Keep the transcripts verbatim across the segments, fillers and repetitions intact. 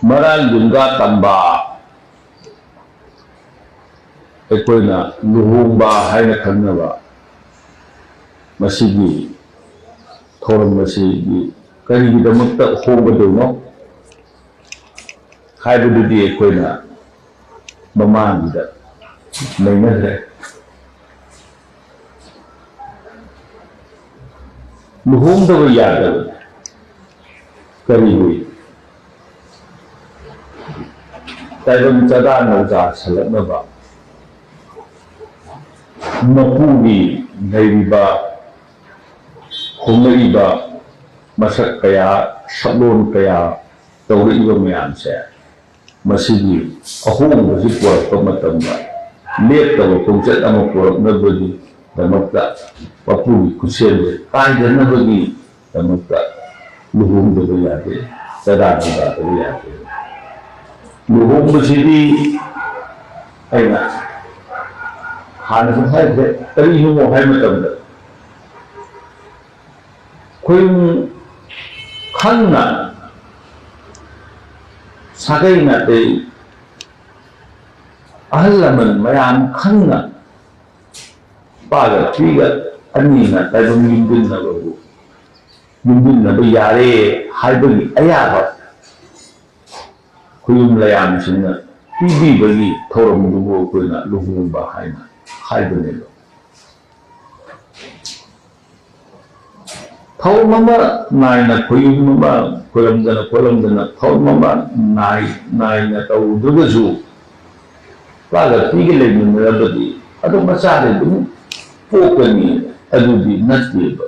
ꯃꯔꯥꯜ ꯌꯨꯝꯒꯥ ꯇꯝꯕ, ꯑꯩꯈꯣꯏꯅ ꯂꯨꯍꯣꯡꯕ ꯍꯥꯏꯅ ꯈꯪꯅꯕ ꯃꯁꯤꯒꯤ ꯊꯧꯔꯝ ꯑꯁꯤꯒꯤ ꯀꯔꯤꯒꯤꯗꯃꯛꯇ ꯍꯣꯡꯒꯗꯣꯏꯅꯣ ꯍꯥꯏꯕꯗꯨꯗꯤ ꯑꯩꯈꯣꯏꯅ ꯃꯃꯥꯡꯒꯤꯗ ꯅꯩꯅꯈ꯭ꯔꯦ꯫ ꯂꯨꯍꯣꯡꯗꯕ ꯌꯥꯗꯕ ꯀꯔꯤꯒꯤ? ꯇꯥꯏꯕꯪ ꯆꯥꯗꯥ ꯅꯧꯗꯥ ꯁꯜꯂꯛꯅꯕ ꯃꯄꯨꯒꯤ ꯂꯩꯔꯤꯕ, ꯍꯣꯡꯂꯛꯏꯕ ꯃꯁꯛ ꯀꯌꯥ, ꯁꯛꯂꯣꯟ ꯀꯌꯥ ꯇꯧꯔꯛꯏꯕ ꯃꯌꯥꯝꯁꯦ, ꯃꯁꯤꯒꯤ ꯑꯍꯣꯡꯕꯁꯤ ꯄꯨꯔꯛꯄ ꯃꯇꯝꯗ ꯂꯦꯞꯇꯕ ꯈꯣꯡꯆꯠ ꯑꯃ ꯄꯨꯔꯛꯅꯕꯒꯤꯗꯃꯛꯇ ꯃꯄꯨꯒꯤ ꯈꯨꯠꯁꯦꯝꯁꯦ ꯀꯥꯏꯗꯅꯕꯒꯤꯗꯃꯛꯇ ꯂꯨꯍꯣꯡꯗꯕ ꯌꯥꯗꯦ, ꯆꯥꯗꯥ ꯅꯧꯗꯥꯗꯕ ꯌꯥꯗꯦ꯫ ꯂꯨꯍꯣꯡꯕꯁꯤꯗꯤ ꯑꯩꯅ ꯍꯥꯟꯅꯁꯨ ꯍꯥꯏꯈ꯭ꯔꯦ, ꯀꯔꯤꯅꯣ ꯍꯥꯏꯕ ꯃꯇꯝꯗ ꯈꯣꯏꯃꯨ ꯈꯪꯅ, ꯁꯥꯒꯩ ꯅꯥꯇꯩ, ꯑꯍꯜ ꯂꯃꯟ ꯃꯌꯥꯝ ꯈꯪꯅ ꯅꯨꯄꯥꯒ ꯅꯨꯄꯤꯒ ꯑꯅꯤꯅ ꯇꯥꯏꯕꯪ ꯌꯨꯝꯗꯤꯟꯅꯕꯕꯨ, ꯌꯨꯝꯗꯤꯟꯅꯕ ꯌꯥꯔꯦ ꯍꯥꯏꯕꯒꯤ ꯑꯌꯥꯕ ꯈꯨꯌꯨꯝ ꯂꯌꯥꯝꯁꯤꯡꯅ ꯄꯤꯕꯤꯕꯒꯤ ꯊꯧꯔꯝꯗꯨꯕꯨ ꯑꯩꯈꯣꯏꯅ ꯂꯨꯍꯣꯡꯕ ꯍꯥꯏꯅ ꯍꯥꯏꯕꯅꯦꯕ꯫ ꯊꯧꯔꯝ ꯑꯃ ꯅꯥꯏꯅ, ꯈꯨꯌꯨꯝ ꯑꯃ ꯈꯣꯏꯔꯝꯗꯅ ꯈꯣꯠꯂꯝꯗꯅ ꯊꯧꯔꯝ ꯑꯃ ꯅꯥꯏ-, ꯅꯥꯏꯅ ꯇꯧꯗ꯭ꯔꯒꯁꯨ ꯅꯨꯄꯥꯒ ꯅꯨꯄꯤꯒ ꯂꯩꯃꯤꯟꯅꯔꯕꯗꯤ ꯑꯗꯨꯝ ꯃꯆꯥꯗꯤ ꯑꯗꯨꯝ ꯄꯣꯛꯀꯅꯤ꯫ ꯑꯗꯨꯗꯤ ꯅꯠꯇꯦꯕ꯫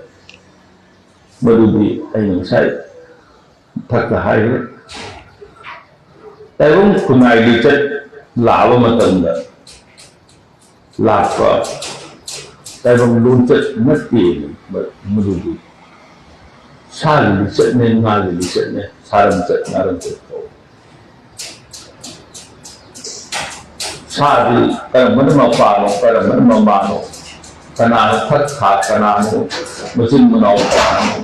ꯃꯗꯨꯗꯤ ꯑꯩꯅ ꯉꯁꯥꯏ ꯃꯊꯛꯇ ꯍꯥꯏꯈ꯭ꯔꯦ꯫ ꯇꯥꯏꯕꯪ ꯈꯨꯟꯅꯥꯏ ꯂꯤꯆꯠ ꯂꯥꯛꯑꯕ ꯃꯇꯝꯗ ꯂꯥꯛꯄ ꯇꯥꯏꯕꯪ ꯂꯣꯟꯆꯠ ꯅꯠꯇꯦ꯫ ꯃꯗꯨꯗꯤ ꯁꯥꯒꯤ ꯂꯤꯆꯠꯅꯦ, ꯉꯥꯒꯤ ꯂꯤꯆꯠꯅꯦ, ꯁꯥꯔꯝꯆꯠ ꯉꯥꯔꯝꯆꯠ ꯀꯧꯏ꯫ ꯁꯥꯗꯤ ꯀꯔꯝꯕꯅ ꯃꯄꯥꯅꯣ, ꯀꯔꯝꯕꯅ ꯃꯃꯥꯅꯣ, ꯀꯅꯥꯅꯣ ꯐꯠ ꯈꯥ, ꯀꯅꯥꯅꯣ ꯃꯆꯤꯟ ꯃꯅꯥꯎ ꯀꯅꯥꯅꯣ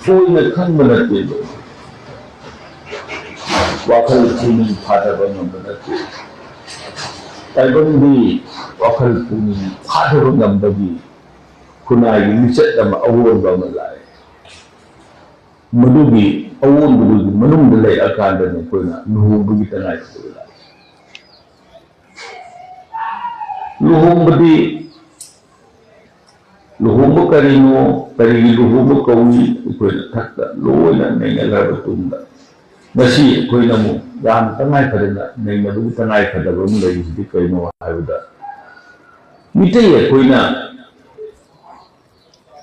ꯊꯣꯏꯅ ꯈꯪꯕ ꯅꯠꯇꯦꯕ꯫ ꯋꯥꯈꯜ ꯄꯨꯛꯅꯤꯡ ꯐꯥꯊꯕ ꯉꯝꯕ ꯅꯠꯇꯦ꯫ ꯇꯥꯏꯕꯪꯗꯤ ꯋꯥꯈꯜ ꯄꯨꯛꯅꯤꯡ ꯐꯥꯊꯕ ꯉꯝꯕꯒꯤ ꯈꯨꯟꯅꯥꯏꯒꯤ ꯂꯤꯆꯠ ꯑꯃ, ꯑꯑꯣꯟꯕ ꯑꯃ ꯂꯥꯛꯑꯦ꯫ ꯃꯗꯨꯒꯤ ꯑꯑꯣꯟꯕꯗꯨꯒꯤ ꯃꯅꯨꯡꯗ ꯂꯩꯔꯛꯑꯀꯥꯟꯗꯅꯤ ꯑꯩꯈꯣꯏꯅ ꯂꯨꯍꯣꯡꯕꯒꯤ ꯇꯉꯥꯏꯐꯗꯕ ꯂꯥꯛꯏ꯫ ꯂꯨꯍꯣꯡꯕꯗꯤ, ꯂꯨꯍꯣꯡꯕ ꯀꯔꯤꯅꯣ, ꯀꯔꯤꯒꯤ ꯂꯨꯍꯣꯡꯕ ꯀꯧꯏ, ꯑꯩꯈꯣꯏꯅ ꯊꯛꯇ ꯂꯣꯏꯅ ꯅꯩꯅꯈ꯭ꯔꯕ ꯇꯨꯡꯗ, ꯉꯁꯤ ꯑꯩꯈꯣꯏꯅ ꯑꯃꯨꯛ ꯌꯥꯝ ꯇꯉꯥꯏ ꯐꯗꯅ ꯅꯩꯅꯕꯒꯤ ꯇꯉꯥꯏ ꯐꯗꯕ ꯑꯃ ꯂꯩꯔꯤꯁꯤꯗꯤ ꯀꯩꯅꯣ ꯍꯥꯏꯕꯗ, ꯃꯤꯇꯩ ꯑꯩꯈꯣꯏꯅ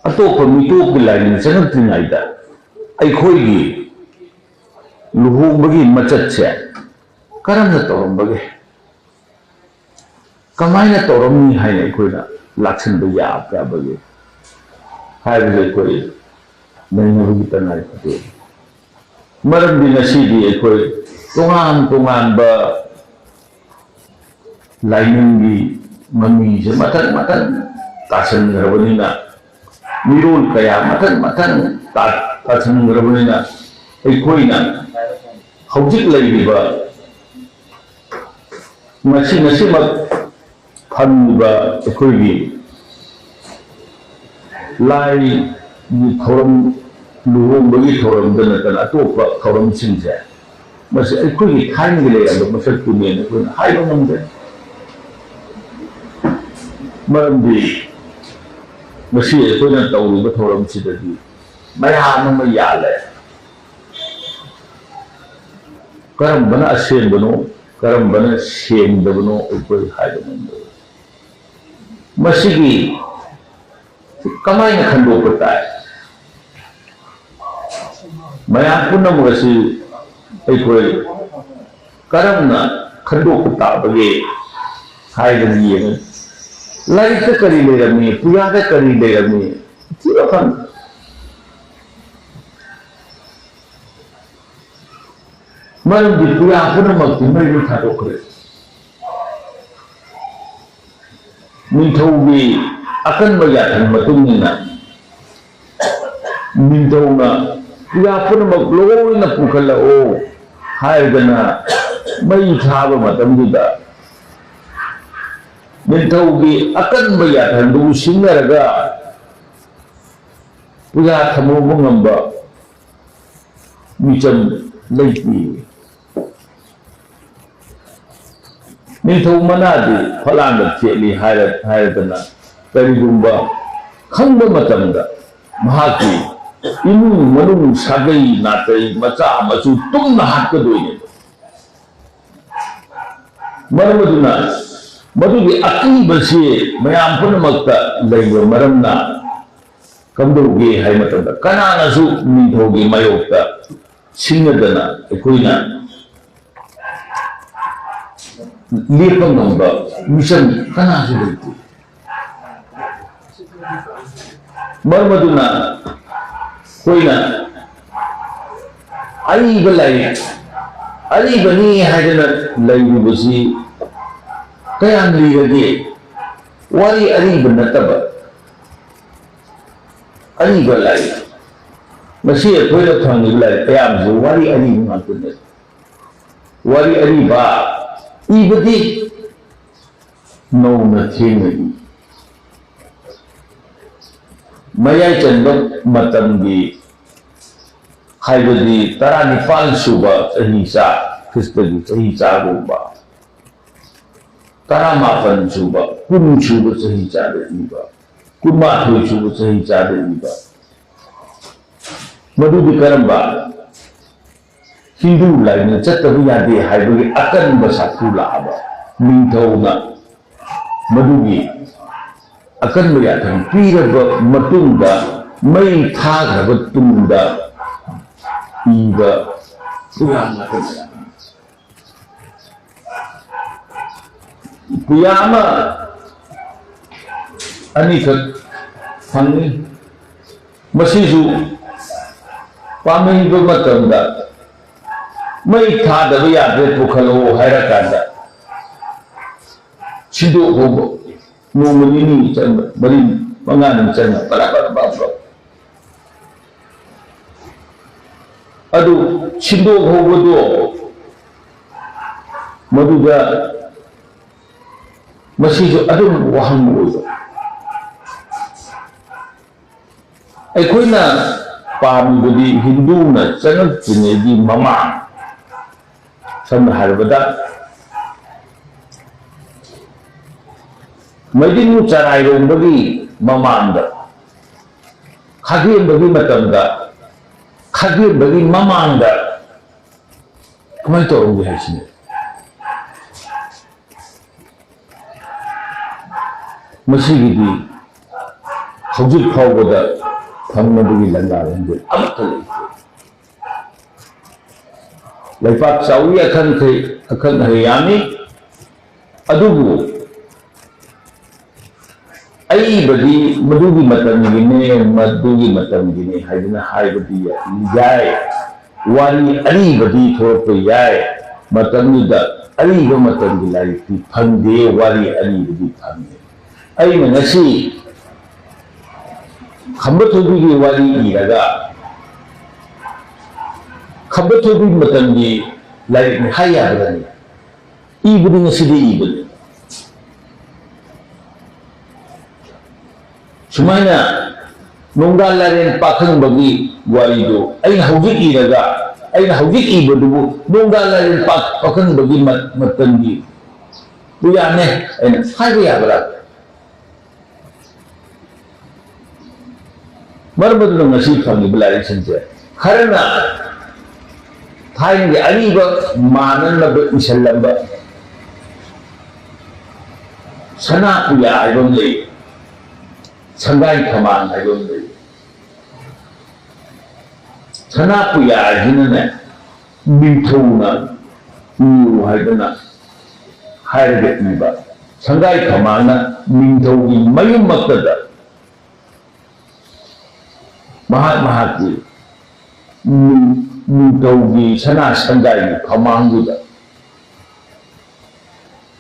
ꯑꯇꯣꯞꯄ ꯃꯤꯇꯣꯞꯀꯤ ꯂꯥꯏꯅꯤꯡ ꯆꯪꯉꯛꯇ꯭ꯔꯤꯉꯩꯗ ꯑꯩꯈꯣꯏꯒꯤ ꯂꯨꯍꯣꯡꯕꯒꯤ ꯃꯆꯠꯁꯦ ꯀꯔꯝꯅ ꯇꯧꯔꯝꯕꯒꯦ? ꯀꯃꯥꯏꯅ ꯇꯧꯔꯝꯃꯤ ꯍꯥꯏꯅ ꯑꯩꯈꯣꯏꯅ ꯂꯥꯛꯁꯤꯟꯕ ꯌꯥꯕ ꯌꯥꯕꯒꯦ ꯍꯥꯏꯕꯁꯦ ꯑꯩꯈꯣꯏ ꯅꯩꯅꯕꯒꯤ ꯇꯉꯥꯏ ꯐꯗꯦ꯫ ꯃꯔꯝꯗꯤ ꯉꯁꯤꯗꯤ ꯑꯩꯈꯣꯏ ꯇꯣꯉꯥꯟ ꯇꯣꯉꯥꯟꯕ ꯂꯥꯏꯅꯤꯡꯒꯤ ꯃꯃꯤꯁꯦ ꯃꯊꯪ ꯃꯊꯪ ꯇꯥꯁꯟꯈ꯭ꯔꯕꯅꯤꯅ, ꯃꯤꯔꯣꯜ ꯀꯌꯥ ꯃꯊꯪ ꯃꯊꯪ ꯇꯥ-, ꯇꯥꯁꯟꯈ꯭ꯔꯕꯅꯤꯅ, ꯑꯩꯈꯣꯏꯅ ꯍꯧꯖꯤꯛ ꯂꯩꯔꯤꯕ ꯉꯁꯤ ꯉꯁꯤꯃꯛ ꯐꯪꯂꯤꯕ ꯑꯩꯈꯣꯏꯒꯤ ꯂꯥꯏꯒꯤ ꯊꯧꯔꯝ, ꯂꯨꯍꯣꯡꯕꯒꯤ ꯊꯧꯔꯝꯗ ꯅꯠꯇꯅ ꯑꯇꯣꯞꯄ ꯊꯧꯔꯝꯁꯤꯡꯁꯦ, ꯃꯁꯤ ꯑꯩꯈꯣꯏꯒꯤ ꯊꯥꯏꯅꯒꯤ ꯂꯩꯔꯝꯕ ꯃꯁꯛꯇꯨꯅꯦꯅ ꯑꯩꯈꯣꯏꯅ ꯍꯥꯏꯕ ꯉꯝꯗꯦ꯫ ꯃꯔꯝꯗꯤ ꯉꯁꯤ ꯑꯩꯈꯣꯏꯅ ꯇꯧꯔꯤꯕ ꯊꯧꯔꯝꯁꯤꯗꯗꯤ ꯃꯌꯥꯝ ꯑꯃ ꯌꯥꯜꯂꯦ꯫ ꯀꯔꯝꯕꯅ ꯑꯁꯦꯡꯕꯅꯣ, ꯀꯔꯝꯕꯅ ꯁꯦꯡꯗꯕꯅꯣ ꯑꯩꯈꯣꯏ ꯍꯥꯏꯕ ꯉꯝꯗꯦ꯫ ꯃꯁꯤꯒꯤ ꯀꯃꯥꯏꯅ ꯈꯟꯗꯣꯛꯄ ꯇꯥꯏ? ꯃꯌꯥꯝ ꯄꯨꯝꯅꯃꯛ ꯑꯁꯤ ꯑꯩꯈꯣꯏ ꯀꯔꯝꯅ ꯈꯟꯗꯣꯛꯄ ꯇꯥꯕꯒꯦ ꯍꯥꯏꯕꯗꯨ ꯌꯦꯡꯉꯨ꯫ ꯂꯥꯏꯔꯤꯛꯇ ꯀꯔꯤ ꯂꯩꯔꯝꯃꯤ, ꯄꯨꯌꯥꯗ ꯀꯔꯤ ꯂꯩꯔꯝꯃꯤ, ꯊꯤꯕ ꯐꯪꯗꯦ꯫ ꯃꯔꯝꯗꯤ ꯄꯨꯌꯥ ꯄꯨꯝꯅꯃꯛꯇꯤ ꯃꯩ ꯂꯣꯏ ꯊꯥꯗꯣꯛꯈ꯭ꯔꯦ꯫ ꯅꯤꯡꯊꯧꯒꯤ ꯑꯀꯟꯕ ꯌꯥꯊꯪ ꯃꯇꯨꯡ ꯏꯟꯅ ꯅꯤꯡꯊꯧꯅ ꯄꯨꯌꯥ ꯄꯨꯝꯅꯃꯛ ꯂꯣꯏꯅ ꯄꯨꯈꯠꯂꯛꯑꯣ, ꯍꯥꯏꯔꯗꯅ ꯃꯩ ꯊꯥꯕ ꯃꯇꯝꯗꯨꯗ ꯅꯤꯡꯊꯧꯒꯤ ꯑꯀꯟꯕ ꯌꯥꯊꯪꯗꯨ ꯁꯤꯡꯅꯔꯒ ꯄꯨꯖꯥ ꯊꯝꯍꯧꯕ ꯉꯝꯕ ꯃꯤꯆꯝ ꯂꯩꯇꯦ꯫ ꯅꯤꯡꯊꯧ ꯃꯅꯥꯗꯤ ꯐꯂꯥꯡꯗ ꯊꯦꯠꯂꯤ ꯍꯥꯏꯔ-, ꯍꯥꯏꯔꯗꯅ ꯀꯔꯤꯒꯨꯝꯕ ꯈꯪꯕ ꯃꯇꯝꯗ ꯃꯍꯥꯛꯀꯤ ꯏꯃꯨꯡ ꯃꯅꯨꯡ ꯁꯥꯒꯩ ꯅꯥꯇꯩ ꯃꯆꯥ ꯃꯁꯨ ꯇꯨꯝꯅ ꯍꯥꯠꯀꯗꯣꯏꯅꯦꯕ꯫ ꯃꯔꯝ ꯑꯗꯨꯅ ꯃꯗꯨꯒꯤ ꯑꯀꯤꯕꯁꯤ ꯃꯌꯥꯝ ꯄꯨꯝꯅꯃꯛꯇ ꯂꯩꯕ ꯃꯔꯝꯅ ꯀꯝꯗꯧꯒꯦ ꯍꯥꯏꯕ ꯃꯇꯝꯗ ꯀꯅꯥꯅꯁꯨ ꯅꯤꯡꯊꯧꯒꯤ ꯃꯥꯌꯣꯛꯇ ꯁꯤꯡꯅꯗꯅ ꯑꯩꯈꯣꯏꯅ ꯂꯦꯞꯄ ꯉꯝꯕ ꯃꯤꯆꯝ ꯀꯅꯥꯁꯨ ꯂꯩꯇꯦ꯫ ꯃꯔꯝ ꯑꯗꯨꯅ ꯑꯩꯈꯣꯏꯅ ꯑꯔꯤꯕ ꯂꯥꯏꯔꯤꯛ, ꯑꯔꯤꯕꯅꯤ ꯍꯥꯏꯗꯅ ꯂꯩꯔꯤꯕꯁꯤ ꯀꯌꯥꯝ ꯂꯤꯔꯒꯦ? ꯋꯥꯔꯤ ꯑꯔꯤꯕ ꯅꯠꯇꯕ ꯑꯔꯤꯕ ꯂꯥꯏꯔꯤꯛ꯫ ꯉꯁꯤ ꯑꯩꯈꯣꯏꯅ ꯐꯪꯂꯤꯕ ꯂꯥꯏꯔꯤꯛ ꯑꯌꯥꯝꯕꯁꯤ ꯋꯥꯔꯤ ꯑꯔꯤꯕ ꯉꯥꯛꯇꯅꯦ꯫ ꯋꯥꯔꯤ ꯑꯔꯤꯕ ꯏꯕꯗꯤ ꯅꯧꯅ ꯊꯦꯡꯅꯔꯤ꯫ ꯃꯌꯥꯏ ꯆꯟꯕ ꯃꯇꯝꯒꯤ, ꯍꯥꯏꯕꯗꯤ ꯇꯔꯥꯅꯤꯄꯥꯜ ꯁꯨꯕ ꯆꯍꯤ ꯆꯥ, ꯈ꯭ꯔꯤꯁꯇꯒꯤ ꯆꯍꯤ ꯆꯥꯒꯨꯝꯕ, ꯇꯔꯥꯃꯥꯄꯜ ꯁꯨꯕ, ꯀꯨꯟ ꯁꯨꯕ ꯆꯍꯤ ꯆꯥꯗ ꯏꯕ, ꯀꯨꯟꯃꯥꯊꯣꯏ ꯁꯨꯕ ꯆꯍꯤ ꯆꯥꯗ ꯏꯕ, ꯃꯗꯨꯗꯤ ꯀꯔꯝꯕ? ꯍꯤꯟꯗꯨ ꯂꯥꯏꯅꯤꯡ ꯆꯠꯇꯕ ꯌꯥꯗꯦ ꯍꯥꯏꯕꯒꯤ ꯑꯀꯟꯕ ꯁꯥꯐꯨ ꯂꯥꯛꯑꯕ ꯅꯤꯡꯊꯧꯅ ꯃꯗꯨꯒꯤ ꯑꯀꯟꯕ ꯌꯥꯊꯪ ꯄꯤꯔꯕ ꯃꯇꯨꯡꯗ, ꯃꯩ ꯊꯥꯈ꯭ꯔꯕ ꯇꯨꯡꯗ ꯏꯕ ꯄꯨꯔꯥ ꯉꯥꯛꯇꯅꯤ꯫ ꯄꯨꯌꯥ ꯑꯃ ꯑꯅꯤꯈꯛ ꯐꯪꯏ꯫ ꯃꯁꯤꯁꯨ ꯄꯥꯝꯍꯩꯕ ꯃꯇꯝꯗ ꯃꯩ ꯊꯥꯗꯕ ꯌꯥꯗ꯭ꯔꯦ, ꯄꯨꯈꯠꯂꯛꯑꯣ ꯍꯥꯏꯔꯀꯥꯟꯗ ꯁꯤꯟꯗꯣꯛꯍꯧꯕ꯫ ꯅꯣꯡꯃ ꯅꯤꯅꯤ ꯆꯪꯕ, ꯃꯔꯤ ꯃꯉꯥꯅꯤ ꯆꯪꯕ, ꯕꯔꯥ ꯕꯔꯥ ꯕꯔꯥ ꯕꯔꯥ꯫ ꯑꯗꯨ ꯁꯤꯟꯗꯣꯛꯍꯧꯕꯗꯣ ꯃꯗꯨꯗ ꯃꯁꯤꯁꯨ ꯑꯗꯨꯝ ꯋꯥꯍꯪ ꯑꯣꯏꯕ꯫ ꯑꯩꯈꯣꯏꯅ ꯄꯥꯝꯃꯤꯕꯗꯤ ꯍꯤꯟꯗꯨꯅ ꯆꯪꯉꯛꯇ꯭ꯔꯤꯉꯩꯒꯤ ꯃꯃꯥꯡ, ꯁꯝꯅ ꯍꯥꯏꯔꯕꯗ ꯃꯩꯗꯤꯡ ꯆꯔꯥꯏꯔꯣꯝꯕꯒꯤ ꯃꯃꯥꯡꯗ, ꯈꯥꯒꯦꯝꯕꯒꯤ ꯃꯇꯝꯗ, ꯈꯥꯒꯦꯝꯕꯒꯤ ꯃꯃꯥꯡꯗ ꯀꯃꯥꯏꯅ ꯇꯧꯔꯝꯒꯦ ꯍꯥꯏꯁꯤꯅꯤ꯫ ꯃꯁꯤꯒꯤꯗꯤ ꯍꯧꯖꯤꯛ ꯐꯥꯎꯕꯗ ꯐꯪꯅꯕꯒꯤ ꯂꯪꯂꯥ ꯂꯝꯕꯦꯜ ꯑꯃꯠꯇ ꯂꯩꯇꯦ꯫ ꯂꯩꯄꯥꯛ ꯆꯥꯎꯏ, ꯑꯈꯪ ꯑꯈꯪ ꯑꯍꯩ ꯌꯥꯝꯃꯤ, ꯑꯗꯨꯕꯨ ꯑꯏꯕꯗꯤ ꯃꯗꯨꯒꯤ ꯃꯇꯝꯒꯤꯅꯦ, ꯃꯗꯨꯒꯤ ꯃꯇꯝꯒꯤꯅꯦ ꯍꯥꯏꯗꯨꯅ ꯍꯥꯏꯕꯗꯤ ꯌꯥꯏ꯫ ꯋꯥꯔꯤ ꯑꯔꯤꯕꯗꯤ ꯊꯣꯛꯂꯛꯄ ꯌꯥꯏ꯫ ꯃꯇꯝꯗꯨꯗ ꯑꯔꯤꯕ ꯃꯇꯝꯒꯤ ꯂꯥꯏꯔꯤꯛꯇꯤ ꯐꯪꯗꯦ, ꯋꯥꯔꯤ ꯑꯔꯤꯕꯗꯤ ꯐꯪꯉꯤ꯫ ꯑꯩꯅ ꯉꯁꯤ ꯈꯝꯕ ꯊꯣꯏꯕꯤꯒꯤ ꯋꯥꯔꯤ ꯏꯔꯒ, ꯈꯝꯕ ꯊꯣꯏꯕꯤ ꯃꯇꯝꯒꯤ ꯂꯥꯏꯔꯤꯛꯅꯤ ꯍꯥꯏ ꯌꯥꯕ꯭ꯔꯅꯤ? ꯏꯕꯗꯤ ꯉꯁꯤꯗꯤ ꯏꯕꯅꯤ꯫ ꯁꯨꯃꯥꯏꯅ ꯅꯣꯡꯗꯥ ꯂꯥꯏꯔꯦꯟ ꯄꯥꯈꯪꯕꯒꯤ ꯋꯥꯔꯤꯗꯨ ꯑꯩꯅ ꯍꯧꯖꯤꯛ ꯏꯔꯒ, ꯑꯩꯅ ꯍꯧꯖꯤꯛ ꯏꯕꯗꯨꯕꯨ ꯅꯣꯡꯗꯥ ꯂꯥꯏꯔꯦꯟ ꯄꯥ-, ꯄꯥꯈꯪꯕꯒꯤ ꯃ-, ꯃꯇꯝꯒꯤ ꯄꯨꯌꯥꯅꯦ ꯑꯩꯅ ꯍꯥꯏꯕ ꯌꯥꯕ꯭ꯔꯥ? ꯃꯔꯝ ꯑꯗꯨꯅ ꯉꯁꯤ ꯐꯪꯂꯤꯕ ꯂꯥꯏꯔꯤꯛꯁꯤꯡꯁꯦ ꯈꯔꯅ ꯊꯥꯏꯅꯒꯤ ꯑꯔꯤꯕ ꯃꯥꯟꯅꯅꯕ ꯏꯁꯜꯂꯝꯕ ꯁꯅꯥ ꯄꯨꯌꯥ ꯍꯥꯏꯕ ꯑꯃ ꯂꯩ, ꯁꯪꯒꯥꯏ ꯈꯃꯥꯡ ꯍꯥꯏꯕ ꯑꯃ ꯂꯩ꯫ ꯁꯅꯥ ꯄꯨꯌꯥ ꯍꯥꯏꯁꯤꯅꯅꯦ, ꯅꯤꯡꯊꯧꯅ ꯏꯌꯨ ꯍꯥꯏꯗꯅ ꯍꯥꯏꯔꯒ ꯏꯕ, ꯁꯪꯒꯥꯏ ꯈꯃꯥꯡꯅ ꯅꯤꯡꯊꯧꯒꯤ ꯃꯌꯨꯝꯃꯛꯇꯗ ꯃꯍꯥꯛ ꯃꯍꯥꯛꯀꯤ ꯅꯤꯡ-, ꯅꯤꯡꯊꯧꯒꯤ ꯁꯅꯥ ꯁꯪꯒꯥꯏꯒꯤ ꯐꯃꯥꯡꯗꯨꯗ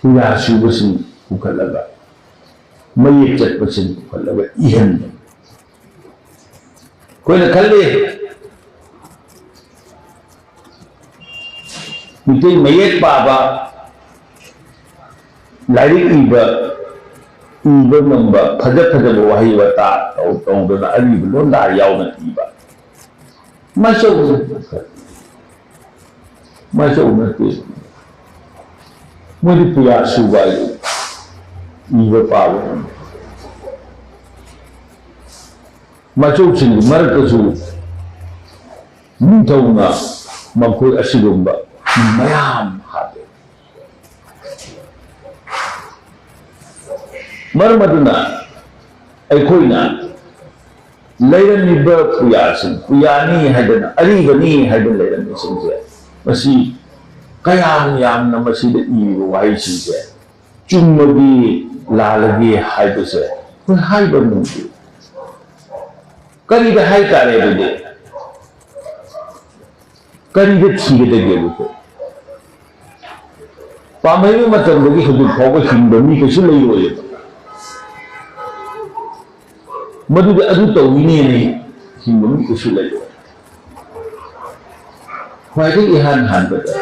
ꯄꯨꯌꯥ ꯁꯨꯕꯁꯤꯡ ꯄꯨꯈꯠꯂꯒ, ꯃꯌꯦꯛ ꯆꯠꯄꯁꯤꯡ ꯄꯨꯈꯠꯂꯒ ꯏꯍꯟꯕ꯫ ꯑꯩꯈꯣꯏꯅ ꯈꯜꯂꯤ, ꯃꯤꯇꯩ ꯃꯌꯦꯛ ꯄꯥꯕ, ꯂꯥꯏꯔꯤꯛ ꯏꯕ, ꯏꯕ ꯉꯝꯕ, ꯐꯖ ꯐꯖꯕ ꯋꯥꯍꯩ ꯋꯥꯇꯥ ꯇꯧ-, ꯇꯧꯗꯅ ꯑꯔꯤꯕ ꯂꯣꯟꯗꯥ ꯌꯥꯎꯅ ꯏꯕ꯫ ꯃꯆꯧ, ꯃꯆꯧ ꯅꯠꯇꯦ꯫ ꯃꯣꯏꯗꯤ ꯄꯨꯌꯥ ꯁꯨꯕ ꯍꯥꯏ, ꯏꯕ ꯄꯥꯕ ꯉꯝꯕ꯫ ꯃꯆꯧꯁꯤꯡꯒꯤ ꯃꯔꯛꯇꯁꯨ ꯅꯤꯡꯊꯧꯅ ꯃꯈꯣꯏ ꯑꯁꯤꯒꯨꯝꯕ ꯃꯌꯥꯝ ꯍꯥꯞꯄꯦ꯫ ꯃꯔꯝ ꯑꯗꯨꯅ ꯑꯩꯈꯣꯏꯅ ꯂꯩꯔꯝꯃꯤꯕ ꯄꯨꯌꯥꯁꯤꯡ, ꯄꯨꯌꯥꯅꯤ ꯍꯥꯏꯗꯅ, ꯑꯔꯤꯕꯅꯤ ꯍꯥꯏꯗꯅ ꯂꯩꯔꯝꯃꯤꯁꯤꯡꯁꯦ, ꯃꯁꯤ ꯀꯌꯥꯝ ꯌꯥꯝꯅ ꯃꯁꯤꯗ ꯏꯔꯤꯕ ꯋꯥꯍꯩꯁꯤꯡꯁꯦ ꯆꯨꯝꯃꯒꯤ ꯂꯥꯜꯂꯒꯤ ꯍꯥꯏꯕꯁꯦ ꯑꯩꯈꯣꯏ ꯍꯥꯏꯕ ꯉꯝꯗꯦ꯫ ꯀꯔꯤꯗ ꯍꯥꯏꯇꯥꯔꯦ ꯑꯗꯨꯗꯤ? ꯀꯔꯤꯗ ꯊꯤꯒꯗꯒꯦ ꯑꯗꯨꯗꯤ? ꯄꯥꯝꯍꯩꯕ ꯃꯇꯝꯗꯒꯤ ꯍꯧꯖꯤꯛ ꯐꯥꯎꯕ ꯍꯤꯡꯕ ꯃꯤ ꯀꯩꯁꯨ ꯂꯩꯔꯣꯏꯌꯦꯕ꯫ ꯃꯗꯨꯗꯤ ꯑꯗꯨ ꯇꯧꯋꯤꯅꯦꯅ ꯍꯤꯡꯕ ꯃꯤ ꯀꯩꯁꯨ ꯂꯩꯔꯣꯏ꯫ ꯈ꯭ꯋꯥꯏꯗꯒꯤ ꯏꯍꯥꯟ ꯍꯥꯟꯕꯗ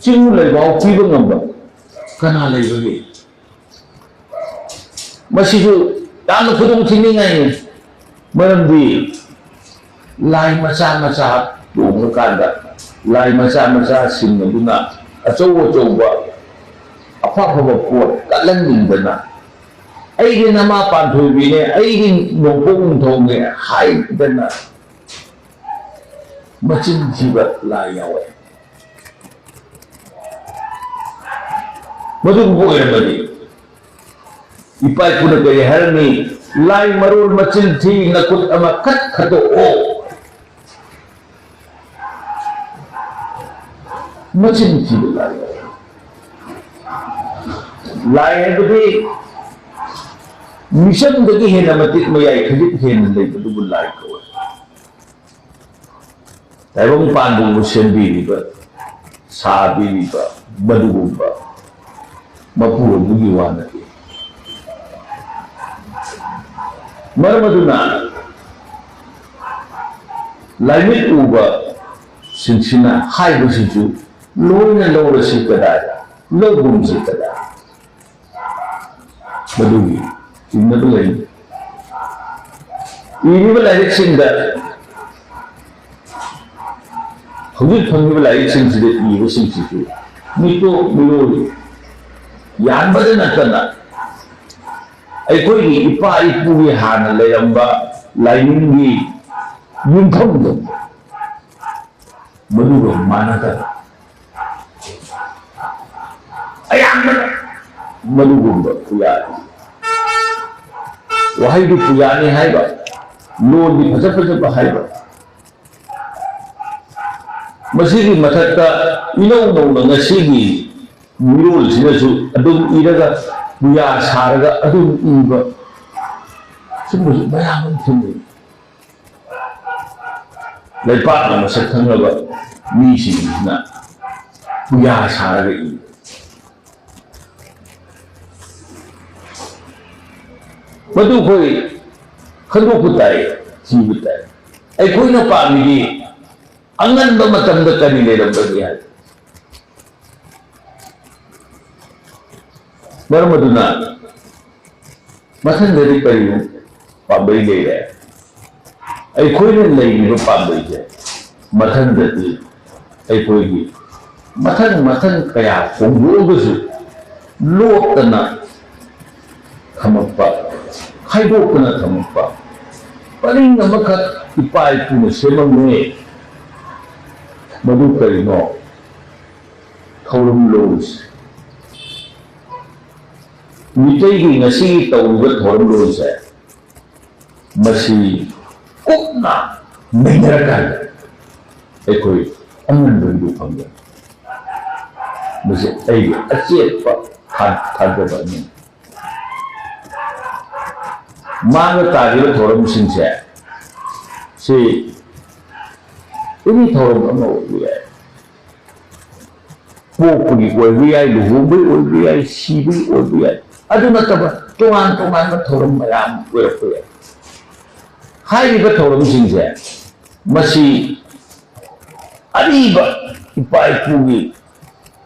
ꯆꯤꯡ ꯂꯩꯕꯥꯛ ꯄꯤꯕ ꯉꯝꯕ ꯀꯅꯥ ꯂꯩꯕꯒꯦ? ꯃꯁꯤꯁꯨ ꯌꯥꯝꯅ ꯈꯨꯗꯣꯡ ꯊꯤꯅꯤꯡꯉꯥꯏꯅꯤ꯫ ꯃꯔꯝꯗꯤ ꯂꯥꯏ ꯃꯆꯥ ꯃꯆꯥ ꯇꯣꯡꯉꯀꯥꯟꯗ ꯂꯥꯏ ꯃꯆꯥ ꯃꯆꯥꯁꯤꯡ ꯑꯗꯨꯅ ꯑꯆꯧ ꯑꯆꯧꯕ ꯑꯐ ꯑꯐꯕ ꯄꯣꯠ ꯀꯠꯍꯟꯅꯤꯡꯗꯅ, "ꯑꯩꯒꯤ ꯅꯃꯥ ꯄꯥꯟꯊꯣꯏꯕꯤꯅꯦ, ꯑꯩꯒꯤ ꯅꯣꯡꯄꯣꯛ ꯅꯤꯡꯊꯧꯅꯦ" ꯍꯥꯏꯗꯅ ꯃꯆꯤꯟ ꯊꯤꯕ ꯂꯥꯏ ꯌꯥꯎꯋꯦ꯫ ꯃꯗꯨꯒꯨꯝꯕ ꯑꯣꯏꯔꯝꯃꯗꯤ ꯏꯄꯥ ꯏꯄꯨꯅ ꯀꯔꯤ ꯍꯥꯏꯔꯝꯃꯤ? "ꯂꯥꯏ ꯃꯔꯣꯜ ꯃꯆꯤꯟ ꯊꯤ, ꯅꯈꯨꯠ ꯑꯃ ꯈꯠ ꯈꯠꯇꯣꯛꯑꯣ"꯫ ꯃꯆꯤꯟ ꯊꯤꯕ ꯂꯥꯏ꯫ ꯂꯥꯏ ꯍꯥꯏꯕꯗꯤ ꯃꯤꯆꯪꯗꯒꯤ ꯍꯦꯟꯅ ꯃꯇꯤꯛ ꯃꯌꯥꯏ ꯈꯖꯤꯛ ꯍꯦꯟꯅ ꯂꯩꯕꯗꯨꯕꯨ ꯂꯥꯏ ꯀꯧꯋꯦ꯫ ꯇꯥꯏꯕꯪ ꯄꯥꯟꯕꯕꯨ ꯁꯦꯝꯕꯤꯔꯤꯕ, ꯁꯥꯕꯤꯔꯤꯕ ꯃꯗꯨꯒꯨꯝꯕ ꯃꯄꯨ ꯑꯗꯨꯒꯤ ꯋꯥ ꯅꯠꯇꯦ꯫ ꯃꯔꯝ ꯑꯗꯨꯅ ꯂꯥꯏꯃꯤꯠ ꯎꯕ, ꯁꯤꯡꯁꯤꯅ ꯍꯥꯏꯕꯁꯤꯁꯨ ꯂꯣꯏꯅ ꯂꯧꯔꯁꯤ ꯀꯗꯥꯏꯗ? ꯂꯧꯒꯨꯝꯁꯤ ꯀꯗꯥꯏ? ꯃꯗꯨꯒꯤ ꯆꯤꯡꯅꯕ ꯂꯩ꯫ ꯏꯔꯤꯕ ꯂꯥꯏꯔꯤꯛꯁꯤꯡꯗ, ꯍꯧꯖꯤꯛ ꯐꯪꯉꯤꯕ ꯂꯥꯏꯔꯤꯛꯁꯤꯡꯁꯤꯗ ꯏꯕꯁꯤꯡꯁꯤꯁꯨ ꯃꯤꯇꯣꯞ ꯃꯤꯔꯣꯜ ꯌꯥꯟꯕꯗ ꯅꯠꯇꯅ, ꯑꯩꯈꯣꯏꯒꯤ ꯏꯄꯥ ꯏꯄꯨꯒꯤ ꯍꯥꯟꯅ ꯂꯩꯔꯝꯕ ꯂꯥꯏꯅꯤꯡꯒꯤ ꯌꯨꯝꯐꯝꯗꯣ, ꯃꯗꯨꯒ ꯃꯥꯟꯅꯗꯕ, ꯑꯌꯥꯝꯕꯅ ꯃꯗꯨꯒꯨꯝꯕ ꯄꯨꯌꯥ, ꯋꯥꯍꯩꯗꯨ ꯄꯨꯌꯥꯅꯤ ꯍꯥꯏꯕ, ꯂꯣꯟꯗꯤ ꯐꯖ ꯐꯖꯕ ꯍꯥꯏꯕ, ꯃꯁꯤꯒꯤ ꯃꯊꯛꯇ ꯏꯅꯧ ꯅꯧꯅ ꯉꯁꯤꯒꯤ ꯃꯤꯔꯣꯜꯁꯤꯅꯁꯨ ꯑꯗꯨꯝ ꯏꯔꯒ, ꯄꯨꯌꯥ ꯁꯥꯔꯒ ꯑꯗꯨꯝ ꯏꯕ, ꯁꯨꯝꯕꯁꯨ ꯃꯌꯥꯝ ꯑꯃ ꯊꯦꯡꯅꯩ꯫ ꯂꯩꯄꯥꯛꯅ ꯃꯁꯛ ꯈꯪꯂꯕ ꯃꯤꯁꯤꯡꯁꯤꯅ ꯄꯨꯌꯥ ꯁꯥꯔꯒ ꯏꯕ꯫ ꯃꯗꯨ ꯑꯩꯈꯣꯏ ꯈꯟꯗꯣꯛꯄ ꯇꯥꯏ, ꯊꯤꯕ ꯇꯥꯏ꯫ ꯑꯩꯈꯣꯏꯅ ꯄꯥꯝꯃꯤꯗꯤ ꯑꯉꯟꯕ ꯃꯇꯝꯗ ꯀꯔꯤ ꯂꯩꯔꯝꯕꯒꯦ ꯍꯥꯏꯕ꯫ ꯃꯔꯝ ꯑꯗꯨꯅ ꯃꯊꯪꯗꯗꯤ ꯀꯔꯤ ꯄꯥꯝꯕꯩ ꯂꯩꯔꯦ? ꯑꯩꯈꯣꯏꯅ ꯂꯩꯔꯤꯕ ꯄꯥꯝꯕꯩꯁꯦ ꯃꯊꯪꯗꯗꯤ ꯑꯩꯈꯣꯏꯒꯤ ꯃꯊꯪ ꯃꯊꯪ ꯀꯌꯥ ꯍꯣꯡꯗꯣꯛꯑꯒꯁꯨ ꯂꯣꯠꯇꯅ ꯊꯝꯃꯛꯄ, ꯈꯥꯏꯗꯣꯛꯇꯅ ꯊꯝꯃꯛꯄ ꯄꯔꯤꯡ ꯑꯃꯈꯛ ꯏꯄꯥ ꯏꯄꯨꯅ ꯁꯦꯝꯃꯝꯃꯦ꯫ ꯃꯗꯨ ꯀꯔꯤꯅꯣ? ꯊꯧꯔꯝ ꯂꯣꯟꯁꯦ꯫ ꯃꯤꯇꯩꯒꯤ ꯉꯁꯤꯒꯤ ꯇꯧꯔꯤꯕ ꯊꯧꯔꯝ ꯂꯣꯟꯁꯦ, ꯃꯁꯤ ꯀꯨꯞꯅ ꯅꯩꯅꯔꯀꯥꯟꯗ ꯑꯩꯈꯣꯏ ꯑꯉꯟꯕꯒꯤꯗꯨ ꯐꯪꯒꯅꯤ꯫ ꯃꯁꯤ ꯑꯩꯒꯤ ꯑꯆꯦꯠꯄ ꯊꯥ-, ꯊꯥꯖꯕ ꯑꯃꯅꯤ꯫ ꯃꯥꯡꯗ ꯇꯥꯔꯤꯕ ꯊꯧꯔꯝꯁꯤꯡꯁꯦ, ꯁꯤ ꯑꯦꯅꯤ ꯊꯧꯔꯝ ꯑꯃ ꯑꯣꯏꯕ ꯌꯥꯏ꯫ ꯄꯣꯛꯄꯒꯤ ꯑꯣꯏꯕ ꯌꯥꯏ, ꯂꯨꯍꯣꯡꯕꯒꯤ ꯑꯣꯏꯕ ꯌꯥꯏ, ꯁꯤꯕꯒꯤ ꯑꯣꯏꯕ ꯌꯥꯏ꯫ ꯑꯗꯨ ꯅꯠꯇꯕ ꯇꯣꯉꯥꯟ ꯇꯣꯉꯥꯟꯕ ꯊꯧꯔꯝ ꯃꯌꯥꯝ ꯑꯣꯏꯔꯛꯄ ꯌꯥꯏ꯫ ꯍꯥꯏꯔꯤꯕ ꯊꯧꯔꯝꯁꯤꯡꯁꯦ ꯃꯁꯤ ꯑꯔꯤꯕ ꯏꯄꯥ ꯏꯄꯨꯒꯤ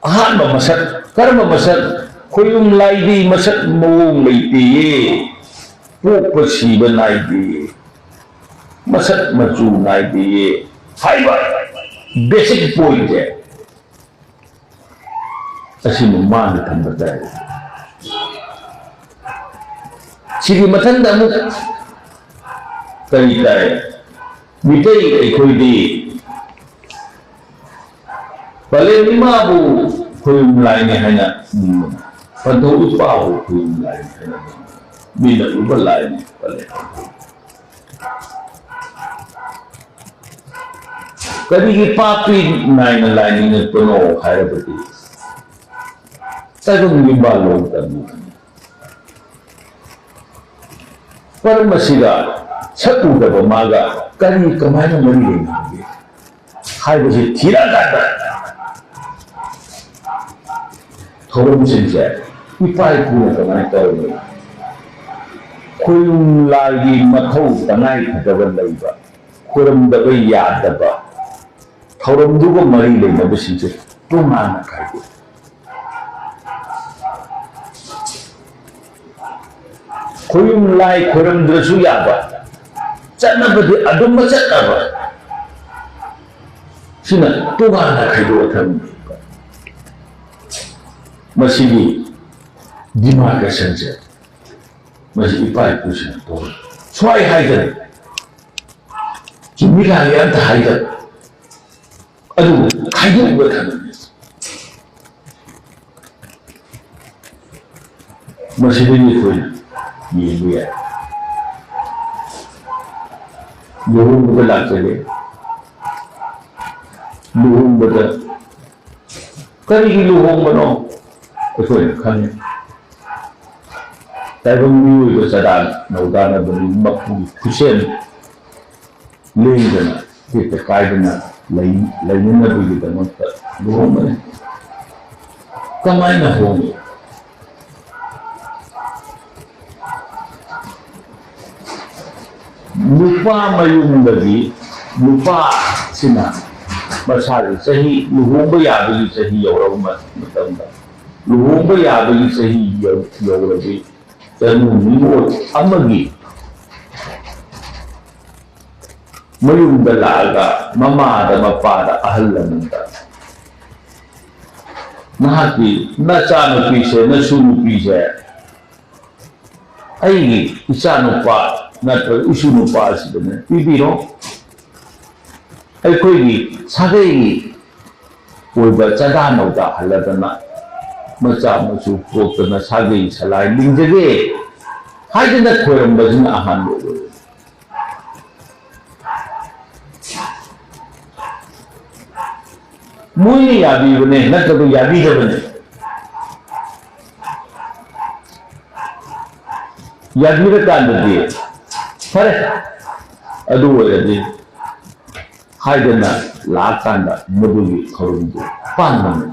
ꯑꯍꯥꯟꯕ ꯃꯁꯛ, ꯀꯔꯝꯕ ꯃꯁꯛ? ꯈꯣꯌꯨꯝ ꯂꯥꯏꯗꯤ ꯃꯁꯛ ꯃꯑꯣꯡ ꯂꯩꯇꯦꯌꯦ, ꯄꯣꯛꯄ ꯁꯤꯕ ꯅꯥꯏꯗꯦꯌꯦ, ꯃꯁꯛ ꯃꯆꯨ ꯅꯥꯏꯗꯦꯌꯦ ꯍꯥꯏꯕ basic pointꯁꯦ ꯑꯁꯤꯃ ꯃꯥꯡꯗ ꯊꯝꯕ ꯇꯥꯏ꯫ ꯁꯤꯒꯤ ꯃꯊꯪꯗ ꯑꯃꯨꯛ ꯀꯔꯤ ꯇꯥꯏ? ꯃꯤꯇꯩ ꯑꯩꯈꯣꯏꯗꯤ ꯄꯂꯦꯝ ꯏꯃꯥꯕꯨ ꯈꯣꯌꯨꯝ ꯂꯥꯏꯅꯤ ꯍꯥꯏꯅ ꯅꯤꯡꯕꯅꯤ, ꯄꯟꯊꯧ ꯏꯄꯥꯕꯨ ꯈꯣꯌꯨꯝ ꯂꯥꯏꯅꯤ ꯍꯥꯏꯅ ꯅꯤꯡꯕꯅꯤ, ꯃꯤꯠꯅ ꯎꯕ ꯂꯥꯏꯅꯤ ꯄꯂꯦꯝ꯫ ꯀꯔꯤꯒꯤ ꯄꯥꯞꯄꯤ ꯅꯥꯏꯅ ꯂꯥꯏꯅꯤꯡꯉꯛꯄꯅꯣ ꯍꯥꯏꯔꯕꯗꯤ, ꯇꯥꯏꯕꯪ ꯌꯨꯝꯕꯥꯜ ꯂꯧ ꯇꯝꯃꯤ꯫ ꯃꯔꯝ ꯑꯁꯤꯒ ꯁꯛ ꯎꯗꯕ ꯃꯥꯒ ꯀꯔꯤ, ꯀꯃꯥꯏꯅ ꯃꯔꯤ ꯂꯩꯅꯕꯒꯦ ꯍꯥꯏꯕꯁꯤ ꯊꯤꯔꯛꯑꯀꯥꯟꯗ, ꯊꯧꯔꯝꯁꯤꯡꯁꯦ ꯏꯄꯥ ꯏꯄꯨꯅ ꯀꯃꯥꯏꯅ ꯇꯧꯔꯝꯃꯤ? ꯈꯣꯌꯨꯝ ꯂꯥꯏꯒꯤ ꯃꯊꯧ ꯇꯉꯥꯏ ꯐꯗꯕ ꯂꯩꯕ, ꯈꯣꯏꯔꯝꯗꯕ ꯌꯥꯗꯕ ꯊꯧꯔꯝꯗꯨꯒ ꯃꯔꯤ ꯂꯩꯅꯕꯁꯤꯡꯁꯦ ꯇꯣꯉꯥꯟꯅ ꯈꯥꯏꯗꯣꯛꯏ꯫ ꯈꯣꯌꯨꯝ ꯂꯥꯏ ꯈꯣꯏꯔꯝꯗ꯭ꯔꯁꯨ ꯌꯥꯕ, ꯆꯠꯅꯕꯗꯤ ꯑꯗꯨꯝ ꯆꯠꯅꯕ, ꯁꯤꯅ ꯇꯣꯉꯥꯟꯅ ꯈꯥꯏꯗꯣꯛꯑ ꯊꯝꯃꯤ꯫ ꯃꯁꯤꯒꯤ demarcationꯁꯦ ꯃꯁꯤ ꯏꯄꯥ ꯏꯄꯨꯁꯤꯡꯅ ꯇꯧꯔꯤ꯫ ꯁ꯭ꯋꯥꯏ ꯍꯥꯏꯗꯅ ꯆꯨꯝꯃꯤ ꯂꯥꯜꯂꯤ ꯑꯝꯇ ꯍꯥꯏꯗꯅ ꯑꯗꯨꯕꯨ ꯈꯥꯏꯗꯣꯛꯂꯒ ꯊꯝꯃꯤ꯫ ꯃꯁꯤꯗꯒꯤ ꯑꯩꯈꯣꯏꯅ ꯌꯦꯡꯕ ꯌꯥꯏ꯫ ꯂꯨꯍꯣꯡꯕꯗ ꯂꯥꯛꯆꯒꯦ꯫ ꯂꯨꯍꯣꯡꯕꯗ ꯀꯔꯤꯒꯤ ꯂꯨꯍꯣꯡꯕꯅꯣ? ꯑꯩꯈꯣꯏꯅ ꯈꯪꯉꯤ꯫ ꯇꯥꯏꯕꯪ ꯃꯤꯑꯣꯏꯕ ꯆꯔꯥ ꯅꯧꯗꯥꯅꯕꯅꯤ, ꯃꯄꯨꯒꯤ ꯈꯨꯠꯁꯦꯝ ꯂꯦꯡꯗꯅ, ꯇꯦꯛꯇ ꯀꯥꯏꯗꯅ ꯂꯩ-, ꯂꯩꯅꯅꯕꯒꯤꯗꯃꯛꯇ ꯂꯨꯍꯣꯡꯕꯅꯤ꯫ ꯀꯃꯥꯏꯅ ꯍꯣꯡꯏ? ꯅꯨꯄꯥ ꯃꯌꯨꯝꯗꯒꯤ ꯅꯨꯄꯥꯁꯤꯅ ꯃꯁꯥꯒꯤ ꯆꯍꯤ, ꯂꯨꯍꯣꯡꯕ ꯌꯥꯕꯒꯤ ꯆꯍꯤ ꯌꯧꯔꯕ ꯃꯇꯝꯗ, ꯂꯨꯍꯣꯡꯕ ꯌꯥꯕꯒꯤ ꯆꯍꯤ ꯌꯧ-, ꯌꯧꯔꯕꯤ ꯆꯅꯨ ꯅꯤꯉꯣꯜ ꯑꯃꯒꯤ ꯃꯌꯨꯝꯗ ꯂꯥꯛꯑꯒ ꯃꯃꯥꯗ, ꯃꯄꯥꯗ, ꯑꯍꯜ ꯂꯃꯟꯗ, "ꯅꯍꯥꯛꯀꯤ ꯅꯆꯥꯅꯨꯄꯤꯁꯦ, ꯅꯁꯨ ꯅꯨꯄꯤꯁꯦ ꯑꯩꯒꯤ ꯏꯆꯥꯅꯨꯄꯥ ꯅꯠꯇ꯭ꯔꯒ ꯏꯁꯨ ꯅꯨꯄꯥ ꯑꯁꯤꯗꯅꯦ ꯄꯤꯕꯤꯔꯣ꯫ ꯑꯩꯈꯣꯏꯒꯤ ꯁꯥꯒꯩꯒꯤ ꯑꯣꯏꯕ ꯆꯥꯗꯥ ꯅꯧꯗꯥ ꯍꯜꯂꯗꯅ ꯃꯆꯥ ꯃꯁꯨ ꯄꯣꯛꯇꯅ ꯁꯥꯒꯩ ꯁꯂꯥꯏ ꯂꯤꯡꯖꯒꯦ" ꯍꯥꯏꯗꯅ ꯈꯣꯏꯔꯝꯕꯁꯤꯅ ꯑꯍꯥꯟꯕ ꯑꯣꯏ꯫ ꯃꯣꯏꯅ ꯌꯥꯕꯤꯕꯅꯦ, ꯅꯠꯇ꯭ꯔꯒ ꯌꯥꯕꯤꯗꯕꯅꯦ꯫ ꯌꯥꯕꯤꯔꯀꯥꯟꯗꯗꯤ ꯐꯔꯦ, ꯑꯗꯨ ꯑꯣꯏꯔꯗꯤ ꯍꯥꯏꯗꯅ ꯂꯥꯛꯑꯀꯥꯟꯗ ꯃꯗꯨꯒꯤ ꯊꯧꯔꯝꯗꯨ ꯄꯥꯡꯕꯅꯤ꯫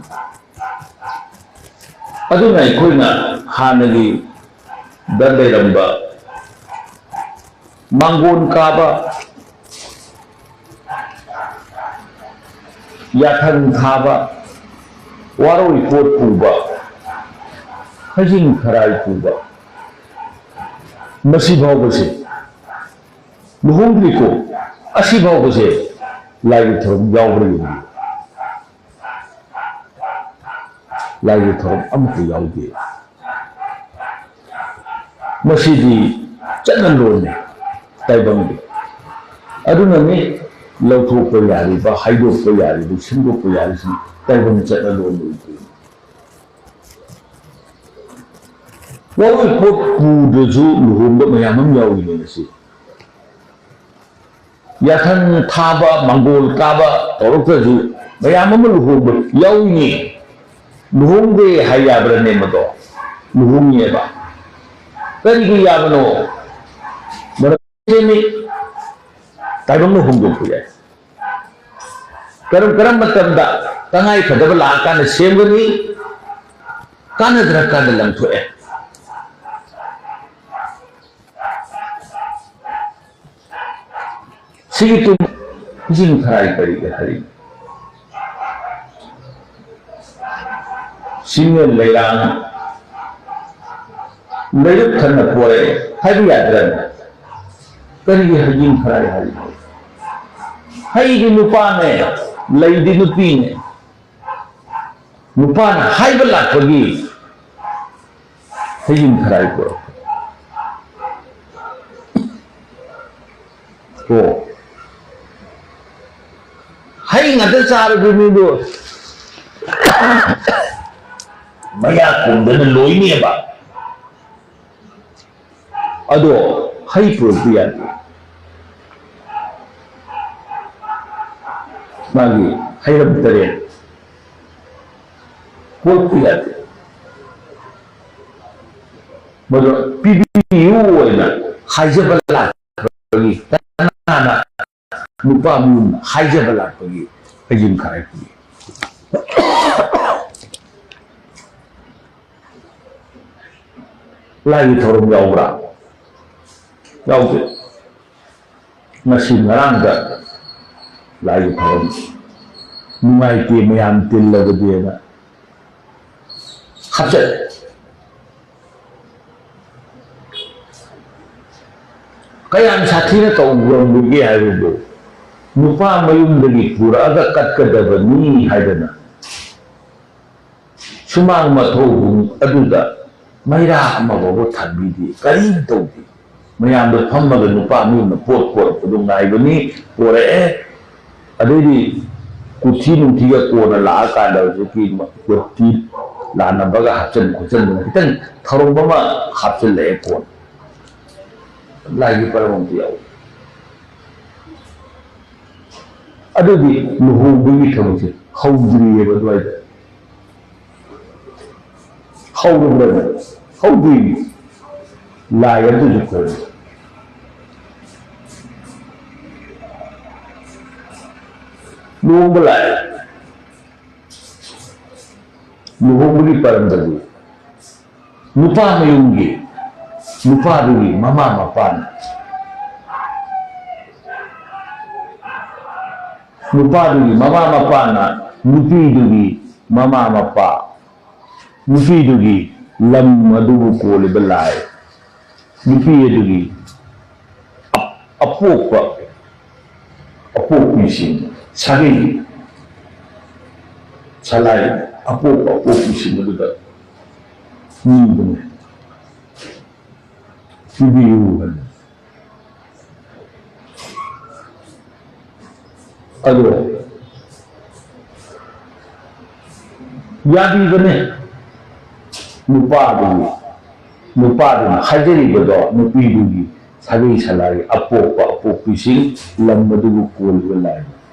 ꯑꯗꯨꯅ ꯑꯩꯈꯣꯏꯅ ꯍꯥꯟꯅꯒꯤ ꯗ ꯂꯩꯔꯝꯕ ꯃꯥꯡꯒꯣꯟ ꯀꯥꯕ, ꯌꯥꯊꯪ ꯊꯥꯕ, ꯋꯥꯔꯣꯏ ꯄꯣꯠ ꯄꯨꯕ, ꯍꯩꯖꯤꯡ ꯈꯔꯥꯏ ꯄꯨꯕ, ꯃꯁꯤ ꯐꯥꯎꯕꯁꯦ ꯂꯨꯍꯣꯡꯗ꯭ꯔꯤꯀꯣ, ꯑꯁꯤ ꯐꯥꯎꯕꯁꯦ ꯂꯥꯏꯒꯤ ꯊꯧꯔꯝ ꯌꯥꯎꯕ꯭ꯔꯥ ꯌꯦꯡꯕꯤꯌꯨ꯫ ꯂꯥꯏꯒꯤ ꯊꯧꯔꯝ ꯑꯃꯠꯇ ꯌꯥꯎꯗꯦ꯫ ꯃꯁꯤꯗꯤ ꯆꯠꯅꯂꯣꯟꯅꯤ ꯇꯥꯏꯕꯪꯒꯤ꯫ ꯑꯗꯨꯅꯅꯤ ꯂꯧꯊꯣꯛꯄ ꯌꯥꯔꯤꯕ, ꯍꯥꯏꯗꯣꯛꯄ ꯌꯥꯔꯤꯕ, ꯁꯦꯝꯗꯣꯛꯄ ꯌꯥꯔꯤꯁꯤꯡ ꯇꯥꯏꯕꯪ ꯆꯠꯅꯂꯣꯟ ꯑꯣꯏꯗꯣꯏꯅꯤ꯫ ꯋꯥꯔꯣꯏ ꯄꯣꯠ ꯄꯨꯗ꯭ꯔꯁꯨ ꯂꯨꯍꯣꯡꯕ ꯃꯌꯥꯝ ꯑꯃ ꯌꯥꯎꯔꯤꯅꯦ ꯉꯁꯤ꯫ ꯌꯥꯊꯪ ꯊꯥꯕ, ꯃꯪꯒꯣꯜ ꯀꯥꯕ ꯇꯧꯔꯛꯇ꯭ꯔꯁꯨ ꯃꯌꯥꯝ ꯑꯃ ꯂꯨꯍꯣꯡꯕ ꯌꯥꯎꯔꯤꯅꯦ꯫ ꯂꯨꯍꯣꯡꯗꯦ ꯍꯥꯏ ꯌꯥꯕ꯭ꯔꯅꯦ ꯃꯗꯣ? ꯂꯨꯍꯣꯡꯉꯦꯕ꯫ ꯀꯔꯤꯒꯤ ꯌꯥꯕꯅꯣ? ꯃꯔꯝ ꯁꯦꯝꯃꯤ꯫ ꯇꯥꯏꯕꯪꯅ ꯍꯣꯡꯗꯣꯛꯄ ꯌꯥꯏ꯫ ꯀꯔꯝ, ꯀꯔꯝꯕ ꯃꯇꯝꯗ ꯇꯉꯥꯏ ꯐꯗꯕ ꯂꯥꯛꯑꯀꯥꯟꯗ ꯁꯦꯝꯒꯅꯤ, ꯀꯥꯟꯅꯗ꯭ꯔꯀꯥꯟꯗ ꯂꯪꯊꯣꯛꯑꯦ꯫ ꯁꯤꯒꯤ ꯇꯨꯡ ꯍꯩꯖꯤꯡ ꯈꯔꯥꯏ ꯀꯔꯤꯒꯤ ꯍꯥꯏꯔꯤ? ꯁꯤꯡꯅ ꯂꯩꯔꯥꯡ ꯂꯩꯔꯛ ꯊꯟꯅ ꯄꯣꯔꯛꯑꯦ ꯍꯥꯏꯕ ꯌꯥꯗ꯭ꯔꯅꯦ? ꯀꯔꯤꯒꯤ ꯍꯩꯖꯤꯡ ꯈꯔꯥꯏ ꯍꯥꯏꯔꯤꯅꯣ? ꯍꯩꯗꯤ ꯅꯨꯄꯥꯅꯦ, ꯂꯩꯗꯤ ꯅꯨꯄꯤꯅꯦ꯫ ꯅꯨꯄꯥꯅ ꯍꯥꯏꯕ ꯂꯥꯛꯄꯒꯤ ꯍꯩꯖꯤꯡ ꯈꯔꯥꯏ ꯄꯣꯔꯛꯄ꯫ ꯀꯣ꯫ ꯍꯩ ꯉꯥꯛꯇ ꯆꯥꯔꯗꯤ ꯃꯤꯗꯣ ꯃꯌꯥ ꯀꯨꯝꯗꯅ ꯂꯣꯏꯅꯦꯕ꯫ ꯑꯗꯣ ꯍꯩ ꯄꯨꯔꯛꯄ ꯌꯥꯗꯦ꯫ ꯃꯥꯒꯤ ꯍꯩꯔꯝ ꯇꯔꯦꯠ ꯄꯨꯔꯛꯄ ꯌꯥꯗꯦ꯫ ꯃꯗꯨ ꯄꯤꯕꯤꯌꯨ ꯑꯣꯏꯅ ꯍꯥꯏꯖꯕ ꯂꯥꯛꯄꯒꯤ, ꯀꯅꯥꯅ ꯅꯨꯄꯥ ꯃꯌꯨꯝ ꯍꯥꯏꯖꯕ ꯂꯥꯛꯄꯒꯤ ꯍꯩꯖꯤꯡ ꯈꯔꯥꯏ ꯄꯨꯏ꯫ ꯂꯥꯏꯒꯤ ꯊꯧꯔꯝ ꯌꯥꯎꯕ꯭ꯔꯥ? ꯌꯥꯎꯗꯦ꯫ ꯉꯁꯤ ꯉꯔꯥꯡꯗ ꯂꯥꯏꯒꯤ ꯊꯧꯔꯝ ꯅꯨꯡꯉꯥꯏꯇꯦ ꯃꯌꯥꯝ ꯇꯤꯜꯂꯕꯗꯤꯅ ꯍꯥꯞꯆꯜꯂꯦ꯫ ꯀꯌꯥꯝ ꯁꯥꯊꯤꯅ ꯇꯧꯔꯝꯕꯒꯦ ꯍꯥꯏꯕꯕꯨ, ꯅꯨꯄꯥ ꯃꯌꯨꯝꯗꯒꯤ ꯄꯨꯔꯛꯑꯒ ꯀꯠꯀꯗꯕꯅꯤ ꯍꯥꯏꯗꯅ ꯁꯨꯃꯥꯡ ꯃꯊꯧꯕꯨꯡ ꯑꯗꯨꯗ ꯃꯩꯔꯥ ꯑꯃꯐꯥꯎꯕ ꯊꯥꯟꯕꯤꯗꯦ, ꯀꯔꯤꯝ ꯇꯧꯗꯦ꯫ ꯃꯌꯥꯝꯗ ꯐꯝꯃꯒ ꯅꯨꯄꯥ ꯃꯌꯨꯝꯅ ꯄꯣꯠ ꯄꯣꯔꯛꯄꯗꯨ ꯉꯥꯏꯕꯅꯤ, ꯄꯣꯔꯛꯑꯦ꯫ ꯑꯗꯩꯗꯤ ꯀꯨꯊꯤ ꯅꯨꯡꯊꯤꯒ ꯀꯣꯟꯅ ꯂꯥꯛꯑꯀꯥꯟꯗ ꯍꯧꯖꯤꯛꯀꯤ ꯀꯨꯔꯇꯤ ꯂꯥꯟꯅꯕꯒ ꯍꯥꯞꯆꯤꯟ ꯈꯣꯠꯆꯤꯟꯗꯅ ꯈꯤꯇꯪ ꯊꯧꯔꯝ ꯑꯃ ꯍꯥꯞꯆꯤꯜꯂꯛꯑꯦ ꯀꯣꯟꯅ꯫ ꯂꯥꯏꯒꯤ ꯄꯔꯝ ꯑꯝꯇ ꯌꯥꯎꯗꯦ꯫ ꯑꯗꯨꯗꯤ ꯂꯨꯍꯣꯡꯕꯒꯤ ꯊꯕꯛꯁꯦ ꯍꯧꯗ꯭ꯔꯤꯑꯕ ꯑꯗꯨꯋꯥꯏꯗ꯫ ꯍꯧꯔꯕ꯭ꯔꯅꯦ? ꯍꯧꯗ꯭ꯔꯤꯅꯤ꯫ ꯂꯥꯏ ꯑꯗꯨꯁꯨ ꯈꯣꯏꯔꯝꯃꯤ꯫ ꯂꯨꯍꯣꯡꯕ ꯂꯥꯛꯑꯦ꯫ ꯂꯨꯍꯣꯡꯕꯒꯤ ꯄꯔꯝꯗꯗꯤ ꯅꯨꯄꯥ ꯃꯌꯨꯝꯒꯤ, ꯅꯨꯄꯥꯗꯨꯒꯤ ꯃꯃꯥ ꯃꯄꯥꯅ, ꯅꯨꯄꯥꯗꯨꯒꯤ ꯃꯃꯥ ꯃꯄꯥꯅ ꯅꯨꯄꯤꯗꯨꯒꯤ ꯃꯃꯥ ꯃꯄꯥ ꯅꯨꯄꯤꯗꯨꯒꯤ ꯂꯝ ꯑꯗꯨꯕꯨ ꯀꯣꯜꯂꯤꯕ ꯂꯥꯏ, ꯅꯨꯄꯤ ꯑꯗꯨꯒꯤ ꯑ-, ꯑꯄꯣꯛꯄ ꯑꯄꯣꯛꯄꯤꯁꯤꯡ, ꯁꯥꯒꯩ ꯁꯂꯥꯏ ꯑꯄꯣꯛꯄ ꯑꯄꯣꯛꯄꯤꯁꯤꯡ ꯑꯗꯨꯗ ꯅꯤꯕꯅꯦ, ꯄꯤꯕꯤꯌꯨ ꯍꯥꯏꯅ꯫ ꯑꯗꯣ ꯌꯥꯕꯤꯕꯅꯦ꯫ ꯅꯨꯄꯥꯗꯨꯒꯤ, ꯅꯨꯄꯥꯗꯨꯅ ꯍꯥꯏꯖꯔꯤꯕꯗꯣ ꯅꯨꯄꯤꯗꯨꯒꯤ ꯁꯥꯒꯩ ꯁꯂꯥꯏ ꯑꯄꯣꯛꯄ ꯑꯄꯣꯛꯄꯤꯁꯤꯡ ꯂꯝ ꯑꯗꯨꯕꯨ ꯀꯣꯜꯂꯤꯕ ꯂꯥꯏꯅ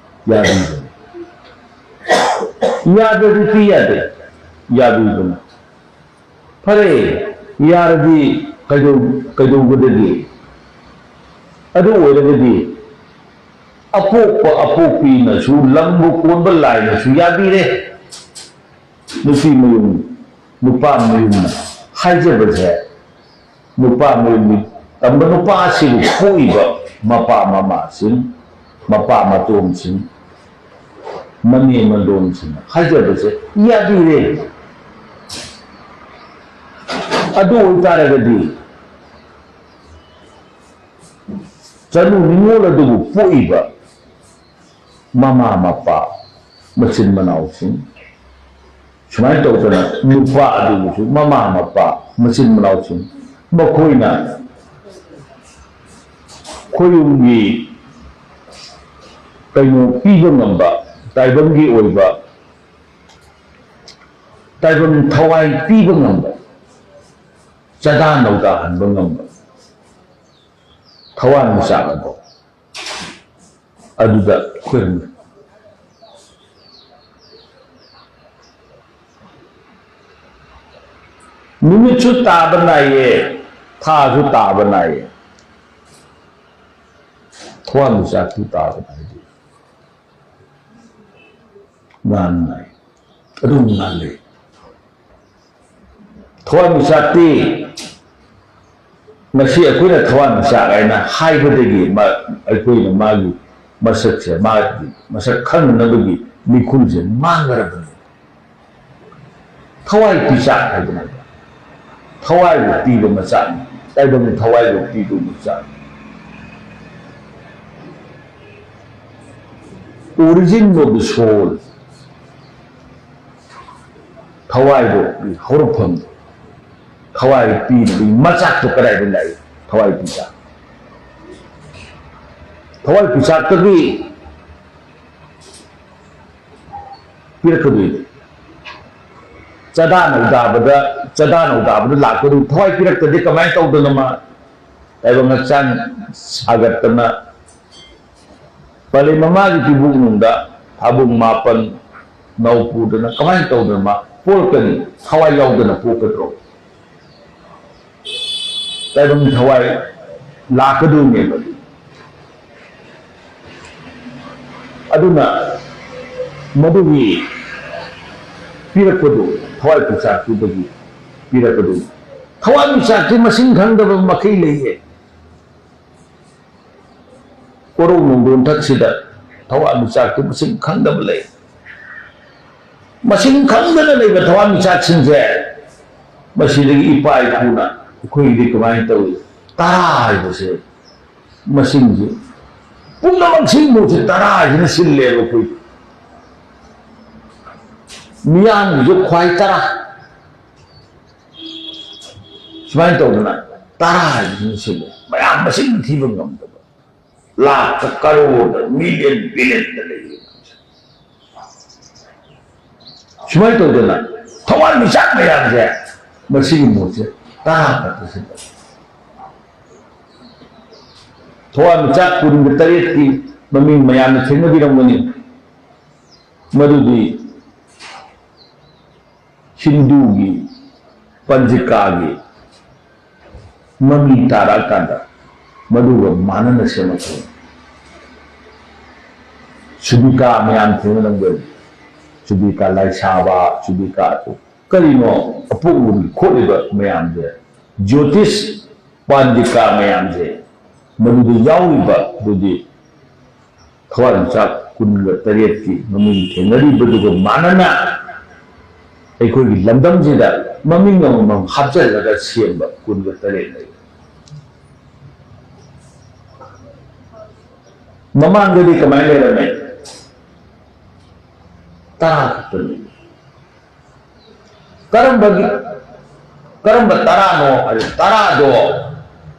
ꯌꯥꯕꯤꯕꯅꯦ꯫ ꯌꯥꯗ꯭ꯔꯗꯤ ꯄꯤ ꯌꯥꯗꯦ, ꯌꯥꯕꯤꯕꯅꯦ꯫ ꯐꯔꯦ, ꯌꯥꯔꯗꯤ ꯀꯩꯗꯧ-, ꯀꯩꯗꯧꯒꯗꯒꯦ? ꯑꯗꯨ ꯑꯣꯏꯔꯒꯗꯤ ꯑꯄꯣꯛꯄ ꯑꯄꯣꯛꯄꯤꯅꯁꯨ, ꯂꯝꯕꯨ ꯀꯣꯟꯕ ꯂꯥꯏꯅꯁꯨ ꯌꯥꯕꯤꯔꯦ꯫ ꯅꯨꯄꯤ ꯃꯌꯨꯝ, ꯅꯨꯄꯥ ꯃꯌꯨꯝꯅ ꯍꯥꯏꯖꯕꯁꯦ, ꯅꯨꯄꯥ ꯃꯌꯨꯝꯒꯤ ꯇꯝꯕ ꯅꯨꯄꯥ ꯑꯁꯤꯕꯨ ꯄꯣꯛꯏꯕ ꯃꯄꯥ ꯃꯃꯥꯁꯤꯡ, ꯃꯄꯥ ꯃꯇꯣꯟꯁꯤꯡ, ꯃꯅꯦ ꯃꯟꯗꯣꯟꯁꯤꯡꯅ ꯍꯥꯏꯖꯕꯁꯦ ꯌꯥꯕꯤꯔꯦ꯫ ꯑꯗꯨ ꯑꯣꯏꯇꯥꯔꯒꯗꯤ ꯆꯅꯨ ꯅꯤꯉꯣꯜ ꯑꯗꯨꯕꯨ ꯄꯣꯛꯏꯕ ꯃꯃꯥ ꯃꯄꯥ, ꯃꯆꯤꯟ ꯃꯅꯥꯎꯁꯤꯡ, ꯁꯨꯃꯥꯏꯅ ꯇꯧꯗꯅ ꯅꯨꯄꯥ ꯑꯗꯨꯕꯨꯁꯨ ꯃꯃꯥ ꯃꯄꯥ, ꯃꯆꯤꯟ ꯃꯅꯥꯎꯁꯤꯡ, ꯃꯈꯣꯏꯅ ꯈꯣꯌꯨꯝꯒꯤ ꯀꯩꯅꯣ ꯄꯤꯕ ꯉꯝꯕ, ꯇꯥꯏꯕꯪꯒꯤ ꯑꯣꯏꯕ ꯇꯥꯏꯕꯪ ꯊꯋꯥꯏ ꯄꯤꯕ ꯉꯝꯕ, ꯆꯥꯗꯥ ꯅꯧꯗꯥꯍꯟꯕ ꯉꯝꯕ ꯊꯋꯥꯟꯃꯤꯆꯥꯛ ꯑꯗꯣ ꯑꯗꯨꯗ ꯈꯣꯏꯔꯝꯃꯤ꯫ ꯅꯨꯃꯤꯠꯁꯨ ꯇꯥꯕ ꯅꯥꯏꯌꯦ, ꯊꯥꯁꯨ ꯇꯥꯕ ꯅꯥꯏꯌꯦ, ꯊꯋꯥꯟꯃꯤꯆꯥꯛꯁꯨ ꯇꯥꯕ ꯅꯥꯏꯗꯦ꯫ ꯉꯥꯟ ꯅꯥꯏ꯫ ꯑꯗꯨꯝ ꯉꯥꯜꯂꯤ꯫ ꯊꯋꯥꯟꯃꯤꯆꯥꯛꯇꯤ ꯉꯁꯤ ꯑꯩꯈꯣꯏꯅ ꯊꯋꯥꯟꯃꯤꯆꯥꯛ ꯍꯥꯏꯅ ꯍꯥꯏꯕꯗꯒꯤ ꯃꯥ-, ꯑꯩꯈꯣꯏꯅ ꯃꯥꯒꯤ ꯃꯁꯛꯁꯦ, ꯃꯥꯒꯤ ꯃꯁꯛ ꯈꯪꯅꯅꯕꯒꯤ ꯃꯤꯈꯨꯜꯁꯦ ꯃꯥꯡꯈ꯭ꯔꯕꯅꯤ꯫ ꯊꯋꯥꯏ ꯄꯤꯆꯥꯛ ꯍꯥꯏꯕꯅꯦꯕ꯫ ꯊꯋꯥꯏꯕꯨ ꯄꯤꯕ ꯃꯆꯥꯛꯅꯤ꯫ ꯇꯥꯏꯕꯪ ꯊꯋꯥꯏꯕꯨ ꯄꯤꯕ ꯃꯆꯥꯛꯅꯤ꯫ Origin of the soul꯫ ꯊꯋꯥꯏꯗꯣ ꯍꯧꯔꯛꯐꯝ꯫ ꯊꯋꯥꯏ ꯄꯤꯕꯒꯤ ꯃꯆꯥꯛꯇꯣ ꯀꯗꯥꯏꯗ ꯂꯥꯛꯏ? ꯊꯋꯥꯏ ꯄꯤꯆꯥꯛ꯫ ꯊꯋꯥꯏ ꯄꯤꯆꯥꯛꯇꯒꯤ ꯄꯤꯔꯛꯀꯗꯣꯏꯅꯤ꯫ ꯆꯥꯗꯥ ꯅꯧꯗꯥꯕꯗ, ꯆꯥꯗꯥ ꯅꯧꯗꯥꯕꯗ ꯂꯥꯛꯀꯗꯣꯏꯅꯤ꯫ ꯊꯋꯥꯏ ꯄꯤꯔꯛꯇꯗꯤ ꯀꯃꯥꯏꯅ ꯇꯧꯗꯅ ꯃꯥ ꯇꯥꯏꯕꯪ ꯍꯛꯆꯥꯡ ꯁꯥꯒꯠꯇꯅ ꯄꯥꯂꯦꯝ ꯃꯃꯥꯒꯤ ꯄꯤꯕꯨꯛꯅꯨꯡꯗ ꯊꯥꯕꯨꯡ ꯃꯥꯄꯟ ꯅꯧ ꯄꯨꯗꯅ ꯀꯃꯥꯏꯅ ꯇꯧꯗꯅ ꯃꯥ ꯄꯣꯛꯂꯛꯀꯅꯤ? ꯊꯋꯥꯏ ꯌꯥꯎꯗꯅ ꯄꯣꯛꯀꯗ꯭ꯔꯣ? ꯇꯥꯏꯕꯪ ꯊꯋꯥꯏ ꯂꯥꯛꯀꯗꯣꯏꯅꯦꯕ꯫ ꯑꯗꯨꯅ ꯃꯗꯨꯒꯤ ꯄꯤꯔꯛꯄꯗꯨ, ꯊꯋꯥꯏ ꯄꯤꯆꯥꯛꯇꯨꯗꯒꯤ ꯄꯤꯔꯛꯀꯗꯣꯏꯅꯤ꯫ ꯊꯋꯥꯏ ꯄꯤꯆꯥꯛꯇꯤ ꯃꯁꯤꯡ ꯈꯪꯗꯕ ꯃꯈꯩ ꯂꯩꯌꯦ꯫ ꯀꯣꯔꯧ ꯅꯣꯡꯗꯣꯟ ꯊꯛꯁꯤꯗ ꯊꯋꯥꯟꯃꯤꯆꯥꯛꯇꯨ ꯃꯁꯤꯡ ꯈꯪꯗꯕ ꯂꯩ꯫ ꯃꯁꯤꯡ ꯈꯪꯗꯅ ꯂꯩꯕ ꯊꯋꯥꯟꯃꯤꯆꯥꯛꯁꯤꯡꯁꯦ ꯃꯁꯤꯗꯒꯤ ꯏꯄꯥ ꯏꯄꯨꯅ ꯑꯩꯈꯣꯏꯒꯤꯗꯤ ꯀꯃꯥꯏꯅ ꯇꯧꯏ? ꯇꯔꯥ ꯍꯥꯏꯕꯁꯦ ꯃꯁꯤꯡꯁꯦ ꯄꯨꯝꯅꯃꯛ ꯁꯤꯒꯨꯝꯕꯁꯦ ꯇꯔꯥ ꯍꯥꯏꯁꯤꯅ ꯁꯤꯜꯂꯦꯕ ꯑꯩꯈꯣꯏ ꯃꯤꯌꯥꯝꯒꯤꯁꯨ ꯈ꯭ꯋꯥꯏ ꯇꯔꯥ꯫ ꯁꯨꯃꯥꯏꯅ ꯇꯧꯗꯅ ꯇꯔꯥ ꯍꯥꯏꯕꯁꯤꯅ ꯁꯤꯜꯂꯦ꯫ ꯃꯌꯥꯝ ꯃꯁꯤꯡ ꯊꯤꯕ ꯉꯝꯗꯕ꯫ ꯂꯥꯛꯇ, ꯀꯔꯣꯔꯗ, ꯃꯤꯂꯤꯌꯟ, ꯕꯤꯂꯤꯌꯟꯗ ꯂꯩꯔꯤ ꯃꯌꯥꯝꯁꯦ꯫ ꯁꯨꯃꯥꯏꯅ ꯇꯧꯗꯅ ꯊꯋꯥꯟꯃꯤꯆꯥꯛ ꯃꯌꯥꯝꯁꯦ ꯃꯁꯤꯒꯤ ꯃꯍꯨꯠꯁꯦ ꯇꯔꯥ ꯈꯛꯇ ꯁꯤꯟꯕ꯫ ꯊꯋꯥꯟꯃꯤꯆꯥꯛ ꯀꯨꯟꯒ ꯇꯔꯦꯠꯀꯤ ꯃꯃꯤꯡ ꯃꯌꯥꯝꯅ ꯊꯦꯡꯅꯕꯤꯔꯝꯒꯅꯤ꯫ ꯃꯗꯨꯗꯤ ꯍꯤꯟꯗꯨꯒꯤ ꯄꯟꯖꯤꯀꯥꯒꯤ ꯃꯃꯤ ꯇꯥꯔꯛꯑꯀꯥꯟꯗ ꯃꯗꯨꯒ ꯃꯥꯟꯅꯅ ꯁꯦꯝꯃꯛꯄꯅꯤ꯫ ꯁꯨꯕꯤꯀꯥ ꯃꯌꯥꯝ ꯊꯦꯡꯅꯔꯝꯒꯅꯤ꯫ ꯁꯨꯕꯤꯀꯥ ꯂꯥꯏꯁꯥꯕ, ꯁꯨꯕꯤꯀꯥ ꯑꯗꯨ ꯀꯔꯤꯅꯣ ꯑꯄꯣꯛꯂꯨꯔꯤ ꯈꯣꯠꯂꯤꯕ ꯃꯌꯥꯝꯁꯦ? ꯖ꯭ꯌꯣꯇꯤꯁ ꯄꯥꯟꯖꯤꯀꯥ ꯃꯌꯥꯝꯁꯦ ꯃꯗꯨꯗ ꯌꯥꯎꯔꯤꯕ ꯑꯗꯨꯗꯤ ꯊꯋꯥꯟꯃꯤꯆꯥꯛ ꯀꯨꯟꯒ ꯇꯔꯦꯠꯀꯤ ꯃꯃꯤꯡ ꯊꯦꯡꯅꯔꯤꯕꯗꯨꯒ ꯃꯥꯟꯅꯅ ꯑꯩꯈꯣꯏꯒꯤ ꯂꯝꯗꯝꯁꯤꯗ ꯃꯃꯤꯡ ꯑꯃꯃꯝ ꯍꯥꯞꯆꯤꯜꯂꯒ ꯁꯦꯝꯕ ꯀꯨꯟꯒ ꯇꯔꯦꯠ ꯂꯩ꯫ ꯃꯃꯥꯡꯗꯗꯤ ꯀꯃꯥꯏꯅ ꯂꯩꯔꯝꯃꯦ? ꯇꯔꯥ ꯈꯛꯇꯅꯤ꯫ ꯀꯔꯝꯕꯒꯤ, ꯀꯔꯝꯕ ꯇꯔꯥꯅꯣ ꯍꯥꯏ, ꯇꯔꯥꯗꯣ